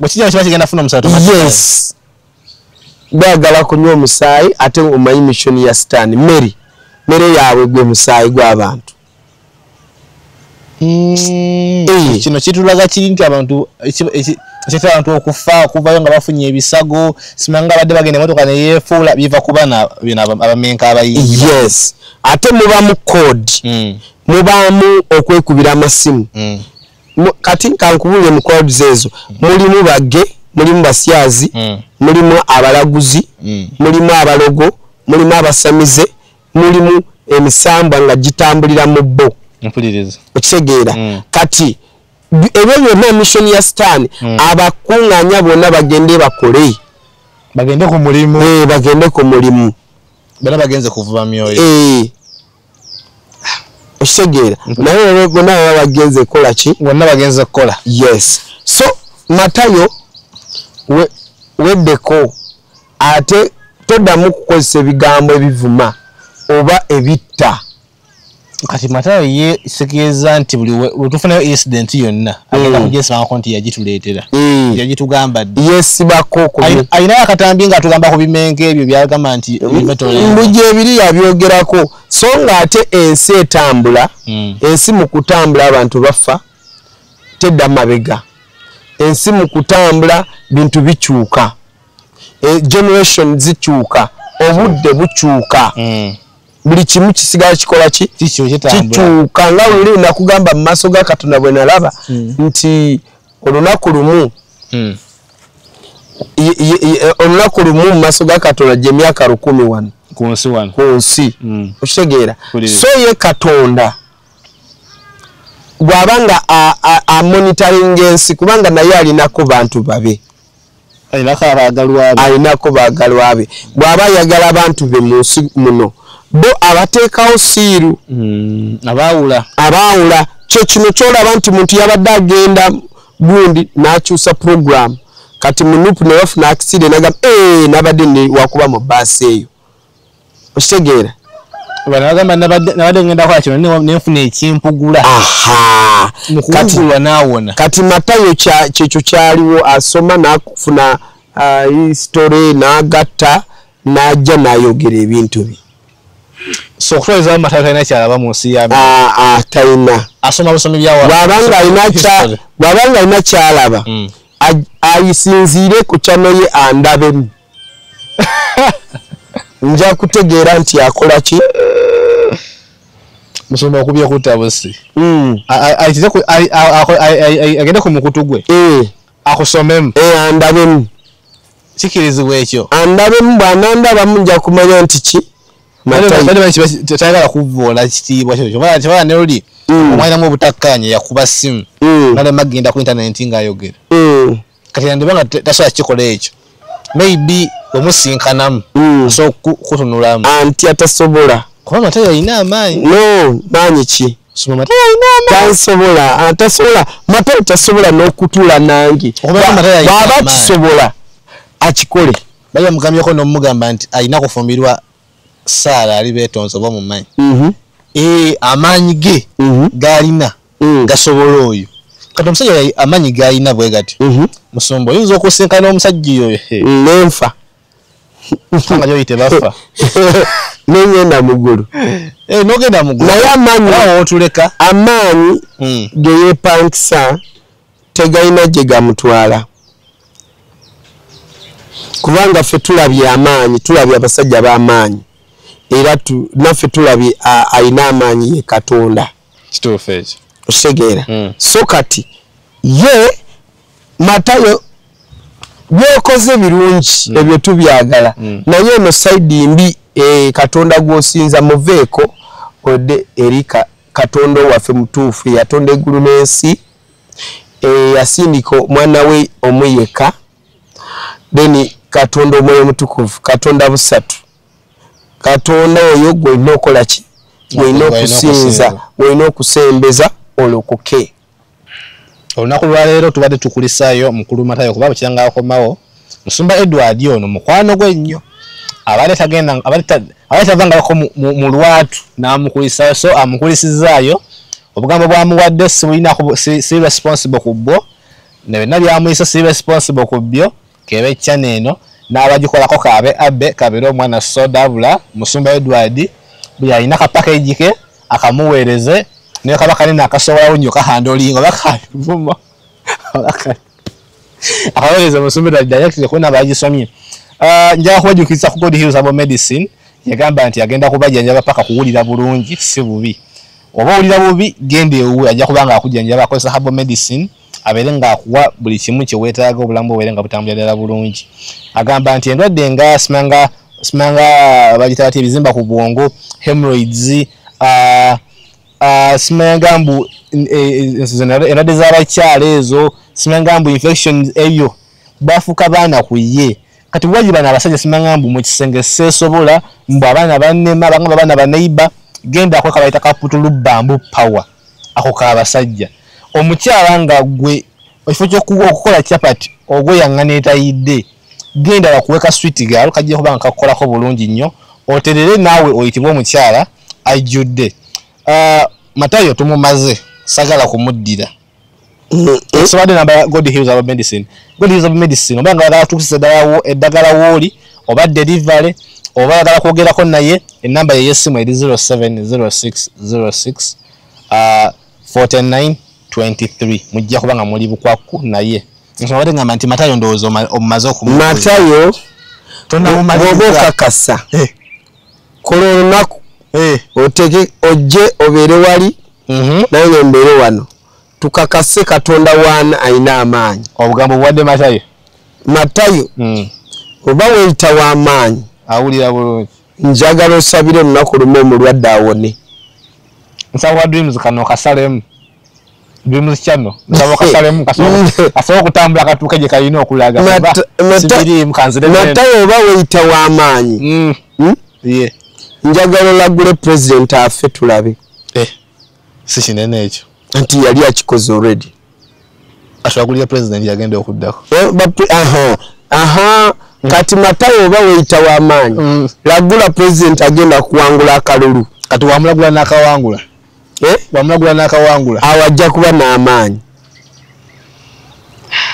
Bwe kijja kiba kigenda kufuna omusaayi. Yes. Baagala kunywa omusaayi ate omanyi mission ya Sitaani. Mere yaabwe gwe musaayi gw'abantu. Kino kitulaga kiri nti abantu ekyetera abantu okufa okuvayo nga bafunye ebisago simanga abadde bagenda emotoka ne yeefuula biva ku bana bino abamenka abayingi. Yes. Ate mubaamu code. Mubaamu okwekubira amasimu. Kati kankubuulire mu crowds ezo mulimu bage, mulimu basyazi, mulimu abalaguzi, mulimu abalogo, mulimu abasamize, mulimu emisambwa nga gitambulira mu bo. Mpuliriza. Okitegeera? Kati ebyo byonna mission ya Sitaani abakuŋŋaanya bonna bagende bakole. Bagende ku mulimu. Bagende ku mulimu. Bonna bagenze kuvuba myoyo. Okitegeera? Naye bonna baba bagenze kukola ki? Bonna bagenze kukola. Yes. So Matayo weddeko ate toddamu kukozesa ebigambo ebivuma oba ebitta. Kati Matayo ye sekeeza nti buli wetufunayo incident yonna agenda kugyesibako nti yagituleetera. Yagitugamba ddi. Yeesibako. Alinayo akatambi ng'atugamba ku bimenke ebyo byagamba nti mbugi ebiri yabyogerako. So ng'ate ensi etambula, ensi mu kutambula abantu bafa tedda mabega. Ensi mu kutambula bintu bikyuka. Generation zikyuka, obudde bukyuka. Buli kimu kisigala kikola ki? Kikyuka. Nga luli nakugamba mu maaso ga Katonda bwe nalaba nti olunaku lumu olunaku lumu mu maaso ga Katonda gy'emyaka 1000 wano ku nsi wano. Ku nsi. Okitegeera? So ye Katonda bw'aba nga amonitoringa ensi kubanga naye alinako bantu babe. Alinako baagalwa be. Bw'aba ayagala abantu be mu nsi muno bo abateekawo siiru. Abaawula. Abaawula. Kyo kino ky'olaba nti muntu yabadde agenda gundi n'akyusa program. Kati mu NUP ne bafuna accident n'agamba nabadde wakuba mu bbaasi eyo. Okitegeera? Bano bagamba nabadde ngenda kukola kino ne nfuna ekimpugula. Aha. Mukuwugulwa n'awona. Kati Matayo kyekyo kyaliwo asoma n'afuna history n'agatta n'ajja n'ayogera ebintu bye. So okutwaliza Matayo talina kyalaba mu nsi ya Talina. Asoma busomi bya wa. Bw'abanga alina kyalaba ayisinziire ku channel ye andabemu. Nja kutegeera nti akola ki? Musumba okubye kutta busi. Agende ku mukutu gwe. Akusomemu. Andabemu. Kikirizibwa ekyo. Andabemu bw'anandabamu nja kumanya nti ki Matayo tayagala kuvvoola kitiibwa kyo. Kyobala ne luli omwalinamu obutakkaanya yakuba ssimu nalema agenda ku intaneti ng'ayogera. Kati yandiba nga tasobola kukikola ekyo. Maybe omusinkanamu osobola kutunulamu. Anti atasobola. Kuba Matayo alina amaanyi. No, maanyi ki? Tansobola, atasobola. Matayo tasobola n'okutuula nange. Bw'aba akisobola akikole. Bali bamugambyeko n'omugamba nti alina kufumbirwa Saara ali beetonze oba mumanyi. Amaanyi ge g'alina gasobola oyo. Kati omusajja amaanyi g'alina bwe gati. Musumba oyinza okusinkana omusajja oyo. Nenfa. Nga gy'oyite bafa. Nengenda mu ggulu. N'ogenda mu ggulu. Naye amaanyi otuleka. Amaanyi ge yeepankisa tegalina gye gamutwala. Kubanga ffe tulabye amaanyi, tulabye abasajja b'amaanyi. Era naffe tulabye alina amaanyi ye Katonda. Kituufu ekyo. Otegeera. So kati ye Matayo byokoze birungi ebyo tubyagala. Naye eno side mbi Katonda gw'osinza muveeko odde eri Katonda waffe mutuufu yatonda eggulu n'ensi, yasindika omwana we omu yekka, then Katonda Omwoyo Mutukuvu, Katonda busatu. Katonda oyo gw'olina okukola ki? Gw'olina okusinza, gw'olina okusembeza olokoke. Olunaku lwaleero tubadde tukulisaayo mukulu Matayo kuba bukyanga akomawo. Musumba Edward ono mukwano gwe nnyo. Abadde tagenda, abadde tavangako mu lwatu n'amukulisaayo, so amukulisizaayo. Obugambo bwamuwadde si responsible ku bwo, ne byonna byamuyisa si responsible ku byo, kebe channel eno n'abagikolako kabe abe kabeere omwana Sodabula. Musumba Edward bwe alina ka package ke akamuweereze naye kaba kanene akasobolawo nnyo kahandolinga bakavuma akaweereze Musumba Edward direct kwena bagisomye. Njagala kubajjukiza ku God Heals Herbal Medicine. Yagamba nti agenda kubajjanjaba paka kuwulira bulungi, si bubi. Oba owulira bubi genda ewuwe, ajja kuba nga akujjanjaba akozesa herbal medicine abeere ng'akuwa buli kimu kye weetaaga obulamu bubeere nga butambulira ddala bulungi. Agamba nti endwadde nga simanga bagiyita batya ebizimba ku bwongo, hemorrhoids, simanga mbu endwadde z'abakyala ezo, simanga mbu infections eyo bafuuka baana ku ye. Kati waji bano abasajja simanga mbu mu kisenge seesobola, mbu abaana bannema, bagamba abaana baneiba, genda ako kabayita kaputulubambu power ako k'abasajja. Omukyala nga gwe ekifo ky'okukola chapati ogweyaŋŋana etayidde, genda bakuwe ka sweet girl kajja kuba nga kakukolako bulungi nnyo, oterere naawe oyitibwe omukyala ajjudde. Matayo tumumaze, sagala kumuddira. Sobadde namba God Heals Herbal Medicine. God Heals Herbal Medicine oba nga oyagala kutuusa eddagala w'oli oba delivery oba oyagala kwogerako naye, ennamba ye y'essimu eri 070606 4923. Mujja kuba nga muli bukwaku naye. Nsonga ngamba nti Matayo ndowooza omumaze okumubuuza. Matayo bw'oba okakasa kola olunaku otege ojje obeere wali naye mbeere wano, tukakase Katonda waana alina amaanyi. Obugambo buwadde Matayo. Matayo oba weeyita w'amaanyi awulira bulungi. Njagala osabire olunaku lumu omulwadde awone. Nsaba wa Dreams kano kasalemu. Dreams channel nsaba kasalemu kasobola okutambula katuuke gye kalina okulaga. Matayo oba weeyita w'amaanyi, njagala olagule pulezidenti afe tulabe. Si kinene ekyo. Anti yali akikoze already. Asobola pulezidenti yagenda okuddako. Kati Matayo oba weeyita w'amaanyi, lagula pulezidenti agenda kuwangula akalulu. Kati wamulagula n'akawangula. Wamulagula n'akawangula. Awo ajja kuba n'amaanyi.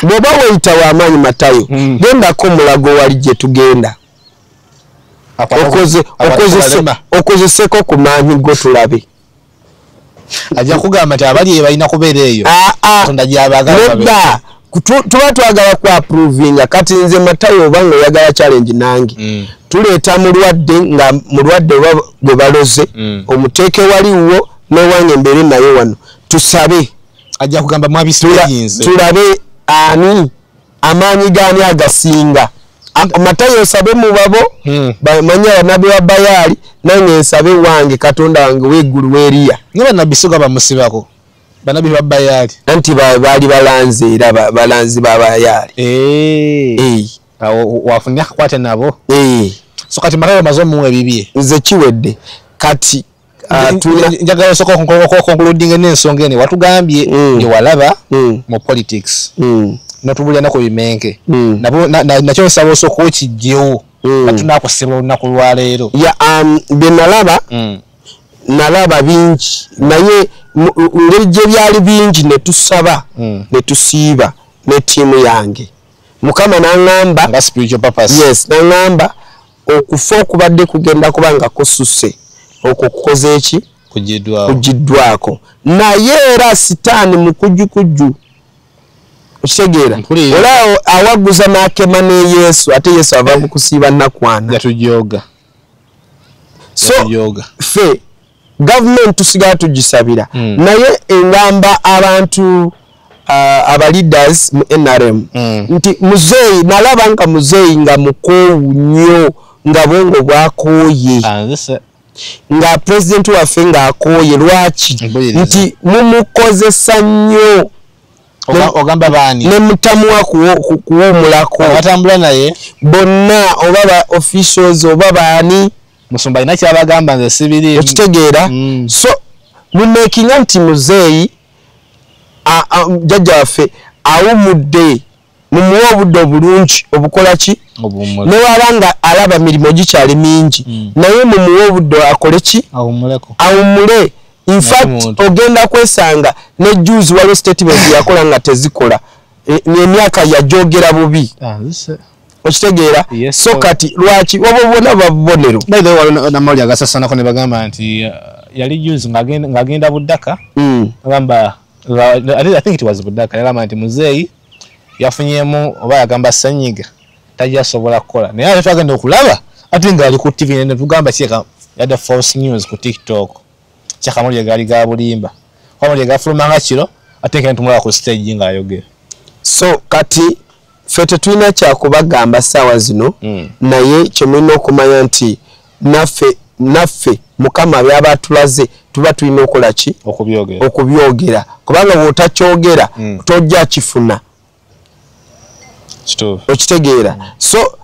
Bw'oba weeyita w'amaanyi Matayo, gendako mulago wali gye tugenda. Okozeseko ku maanyi go tulabe. Ajja kugamba nti abali balina kubeera eyo. Katonda gy'abaagala babeere. Nedda, tuba twagala ku approvinga. Kati nze Matayo oba ng'oyagala challenge nange, tuleeta mulwadde nga mulwadde oba gwe baloze, omuteeke waliwo n'owange mbeere naye wano, tusabe. Ajja kugamba mwabisiyinze. Tulabe ani amaanyi gaani agasinga. Matayo osabe mu babo, bamanya bannabbi ba Bayaali, nange nsabe wange Katonda wange w'eggulu w'eriya. Nga bannabbi si bamusibako, bannabbi ba Bayaali. Anti baali balanzi era balanzi ba Bayaali. Awo wafunye akakwate nabo. So kati Matayo amaze omuwa ebibye. Nze kiwedde. Kati njagala osooka okuconcludinga n'ensonga eno watugambye gye walaba mu politics. N'otubulira ne ku bimenke. Nakyo nsaba osooka okiggyewo nga tunaakusibwa olunaku lwaleero. Bye nalaba, nalaba bingi naye ngeri gye byali bingi ne tusaba ne tusiiba ne ttiimu yange. Mukama n'aŋŋamba nga spiritual purpose. Yes, n'aŋŋamba okufa okubadde kugenda kuba nga kususse okwo kukoze eki? Kugiddwako. Naye era sitaani mukujjukujju. Okitegeera? Olaba awaguza n'akema ne Yesu, ate Yesu ava mu kusiiba nnaku ana. Yatujooga. So ffe gavumenti tusigala tugisabira. Naye engamba abantu aba leaders mu NRM nti muzeeyi nalaba nga muzeeyi nga mukoowu nnyo, nga bwongo bwakooye. Nga pulezidenti waffe ng'akooye. Lwaki? Nti mumukozesa nnyo. Ogamba baani? Ne mutamuwa kuwummulako. Abatambula naye? Bonna oba ba officials oba baani. Musumba alina ky'abagamba nze sibiriimu. Okitegeera? So mumakinga nti muzeeyi jjajja waffe awummudde, mumuwe obudde obulungi obukola ki? Ne waba nga alaba mirimu gikyali mingi, naye mumuwe obudde akole ki? Awummule. In fact, ogenda kwesanga ne juzi waliwo statement yakola nga tezikola. Emyaka yajogera bubi. Okitegeera? So kati lwaki oba bwonna babubonero. By the way, waliwo n'amawulire agasasanako ne bagamba nti yali juzi ng'agenda Budaka. Agamba, I think it was Budaka, yagamba nti muzeeyi yafunyemu oba yagamba ssenyiga tajja sobola kukola. Naye ate twagenda okulaba ate ng'ali ku TV ne tugamba kireka yadde false news ku TikTok. Kyakamulye gaali ga bulimba. Kamulye gafuluma nga kiro ate ng'e tumulaba ku stage ng'ayogera. So kati ffe tetulina kyakubagamba ssaawa zino, naye kye mulina okumanya nti naffe Mukama by'aba atulaze tuba tulina okukola ki? Okubyogera. Kubanga bw'otakyogera tojja kifuna. Okitegeera? So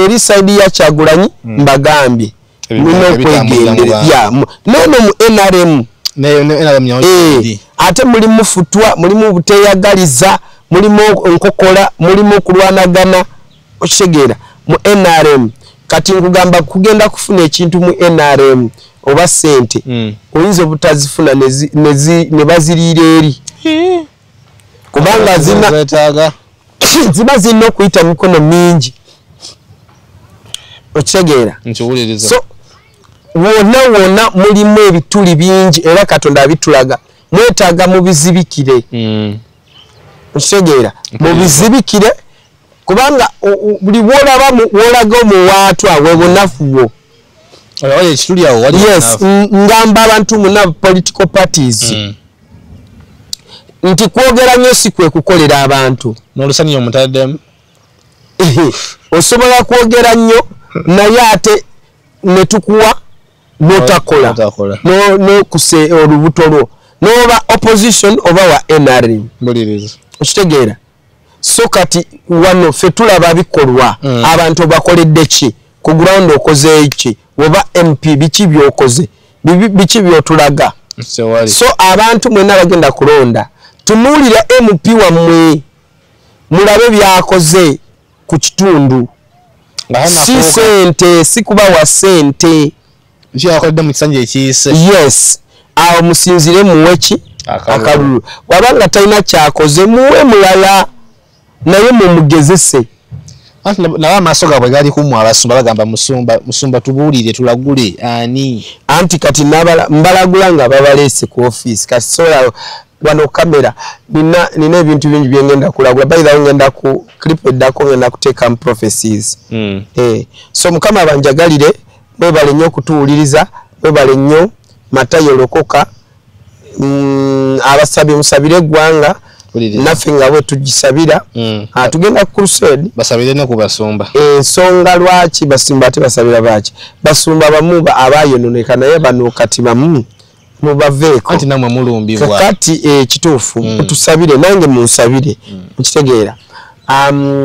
eri side ya Kyagulanyi mbagambye mulina okwegendereza. Nono mu NRM ate mulimu futwa, mulimu buteeyagaliza, mulimu nkokola, mulimu okulwanagana. Okitegeera? Mu NRM kati nkugamba kugenda kufuna ekintu mu NRM oba ssente oyinza obutazifuna ne baziriira eri, kubanga ziba zirina okuyita mikono mingi. Okitegeera? So wonna wonna mulimu ebituli bingi era Katonda abitulaga. Mwetaaga mubizibikire. Okitegeera? Mubizibikire kubanga buli bw'olaba w'olaga omuwaatwa we bunafu bwo. Yes, ngamba abantu muna political parties nti kwogera nnyo si kwe kukolera abantu. N'olusaniya omutaddemu. Osobola kwogera nnyo naye ate ne tukuwa n'otakola n'okuse olubuto lwo n'oba opposition oba wa NRM. Okitegeera? So kati wano ffe tulaba bikolwa, abantu bakoledde ki ku ground, okoze ki oba MP, biki by'okoze, biki by'otulaga. So abantu mwenna bagenda kulonda, tunuulira MP wammwe mulabe byakoze ku kitundu. Si sente, si kubawa sente. Yes, awo musinzire muwe ki? Akalulu. Wabanga talina kyakoze muwe mulala naye mumugezese. Naye amaaso gaabwe gali kummwe abasumba bagamba musumba, musumba tubuulire tulagule ani. Anti kati mbalagula nga babaleese ku ofiisi. Kati sola wano kamera nina ebintu bingi bye ngenda kulagula. By the way, ngenda ku clip eddako ngenda kuteekamu prophecies. So Mukama banjagalire, mwebale nnyo okutuwuliriza, mwebale nnyo Matayo Lokoka. Abasabye musabire eggwanga, Naffe nga bwe tugisabira, tugenda ku crusade. Basabire ne ku basumba. Ensonga lwaki basumba ate basabira baki? Basumba bamu abayononeka naye bano kati bamu mubaveeko. Anti namwe mulumbibwa. Kati kituufu mutusabire, nange munsabire. Mukitegeera.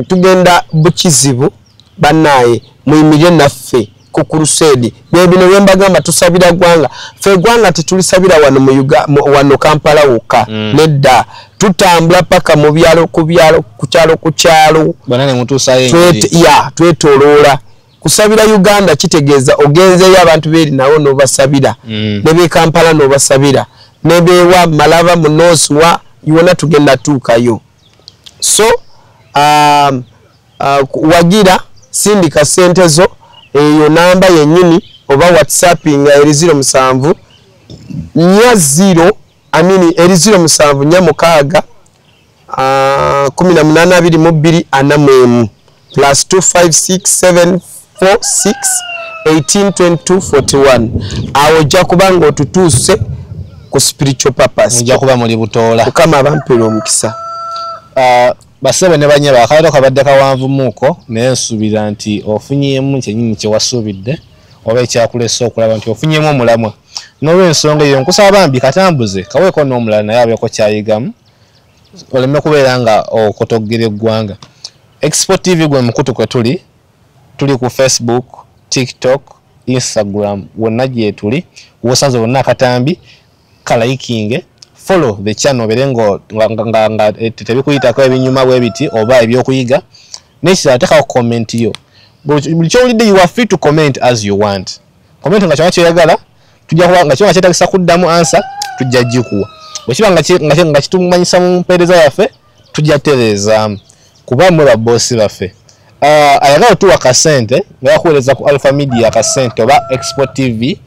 Tugenda bukizibu bannaye, muyimirire naffe ku crusade. Bye bino bye mbagamba, tusabira ggwanga. Ffe eggwanga tetulisabira wano mu wano Kampala wokka. Nedda, tutambula paka mu byalo, ku byalo, ku kyalo, ku kyalo. Bana ne mutuusayo enjiri. Ya, twetooloola. Kusabira Uganda kitegeeza ogenzeeyo abantu beeri nabo n'obasabira. Ne b'e Kampala n'obasabira. Ne beewa Malaba mu North wa yonna tugenda tuukayo. So wagira sindika sente zo eyo namba yennyini oba whatsapping eri 07 40 amini eri 07 46 18 22 41 plus 256 746 18 22 41. Awo ojja kuba ng'otutuuse ku spiritual purpose. Mujja kuba muli butoola. Mukama abampeere omukisa. Basebe ne banyaba akabato kabadde kawanvumuuko, naye nsuubira nti ofunyeemu kyennyini kye wasuubidde oba ekyakulese okulaba nti ofunyeemu omulamwa. N'olw'ensonga eyo nkusaba bambi katambuze kaweeko n'omulala naye abeeko kyayigamu, oleme kubeera nga okotoggera eggwanga. Expo TV gwe mukutu kwe tuli, tuli ku Facebook, TikTok, Instagram, wonna gye tuli. Wosanze wonna akatambi kalayikinge, follow the channel obeere nga tebikuyitako ebinyuma bwe biti oba ebyokuyiga. N'ekirala teekawo comment yo. Buli ky'owulidde you are free to comment as you want. Comment nga kyonna ky'oyagala, tujja kuba nga kyonna kyetaagisa kuddamu answer, tujja gikuwa. Bwe kiba nga kitumanyisa mu mpeereza yaffe, tujja tereezaamu. Kuba mmwe babboosi baffe. Ayagala otuwa akasente, nga yakuweereza ku Alpha Media akasente oba Expo TV,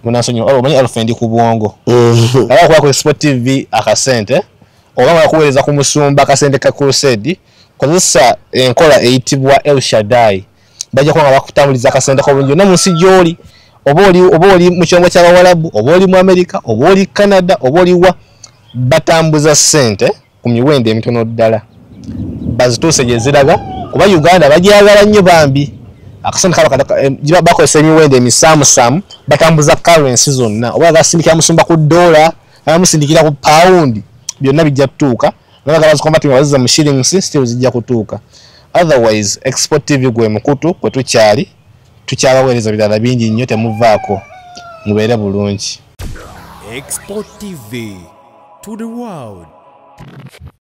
munansonyiwa, omanyi Alpha ndi ku bwongo. Ayagala okuwa ku Expo TV akasente, oba nga yakuweereza ku musumba akasente ka crusade, kozesa enkola eyitibwa El Shaddai. Bajja kuba nga bakutambuliza akasente k'obulungi yonna mu nsi gy'oli. Oba oli mu kyombo ky'Abawalabu, oba oli mu America, oba oli Canada, oba oli wa, batambuza ssente ku miwendo emitono ddala. Bazituuse gye ziraga, kuba Uganda bagyagala nnyo bambi. Akasente kaba bakozesa emiwendo emisaamusaamu, batambuza currency zonna. Oba basindikira musumba ku dollar, abamusindikira ku pound, byonna bijja kutuuka. Nabaga bazikombatinga bazizza mu shillings, still zijja kutuuka. Otherwise, Expo TV gwe mukutu kwe tukyali, tukyabaweereza birala bingi nnyo, temuvaako, mubeere bulungi. Expo TV to the world.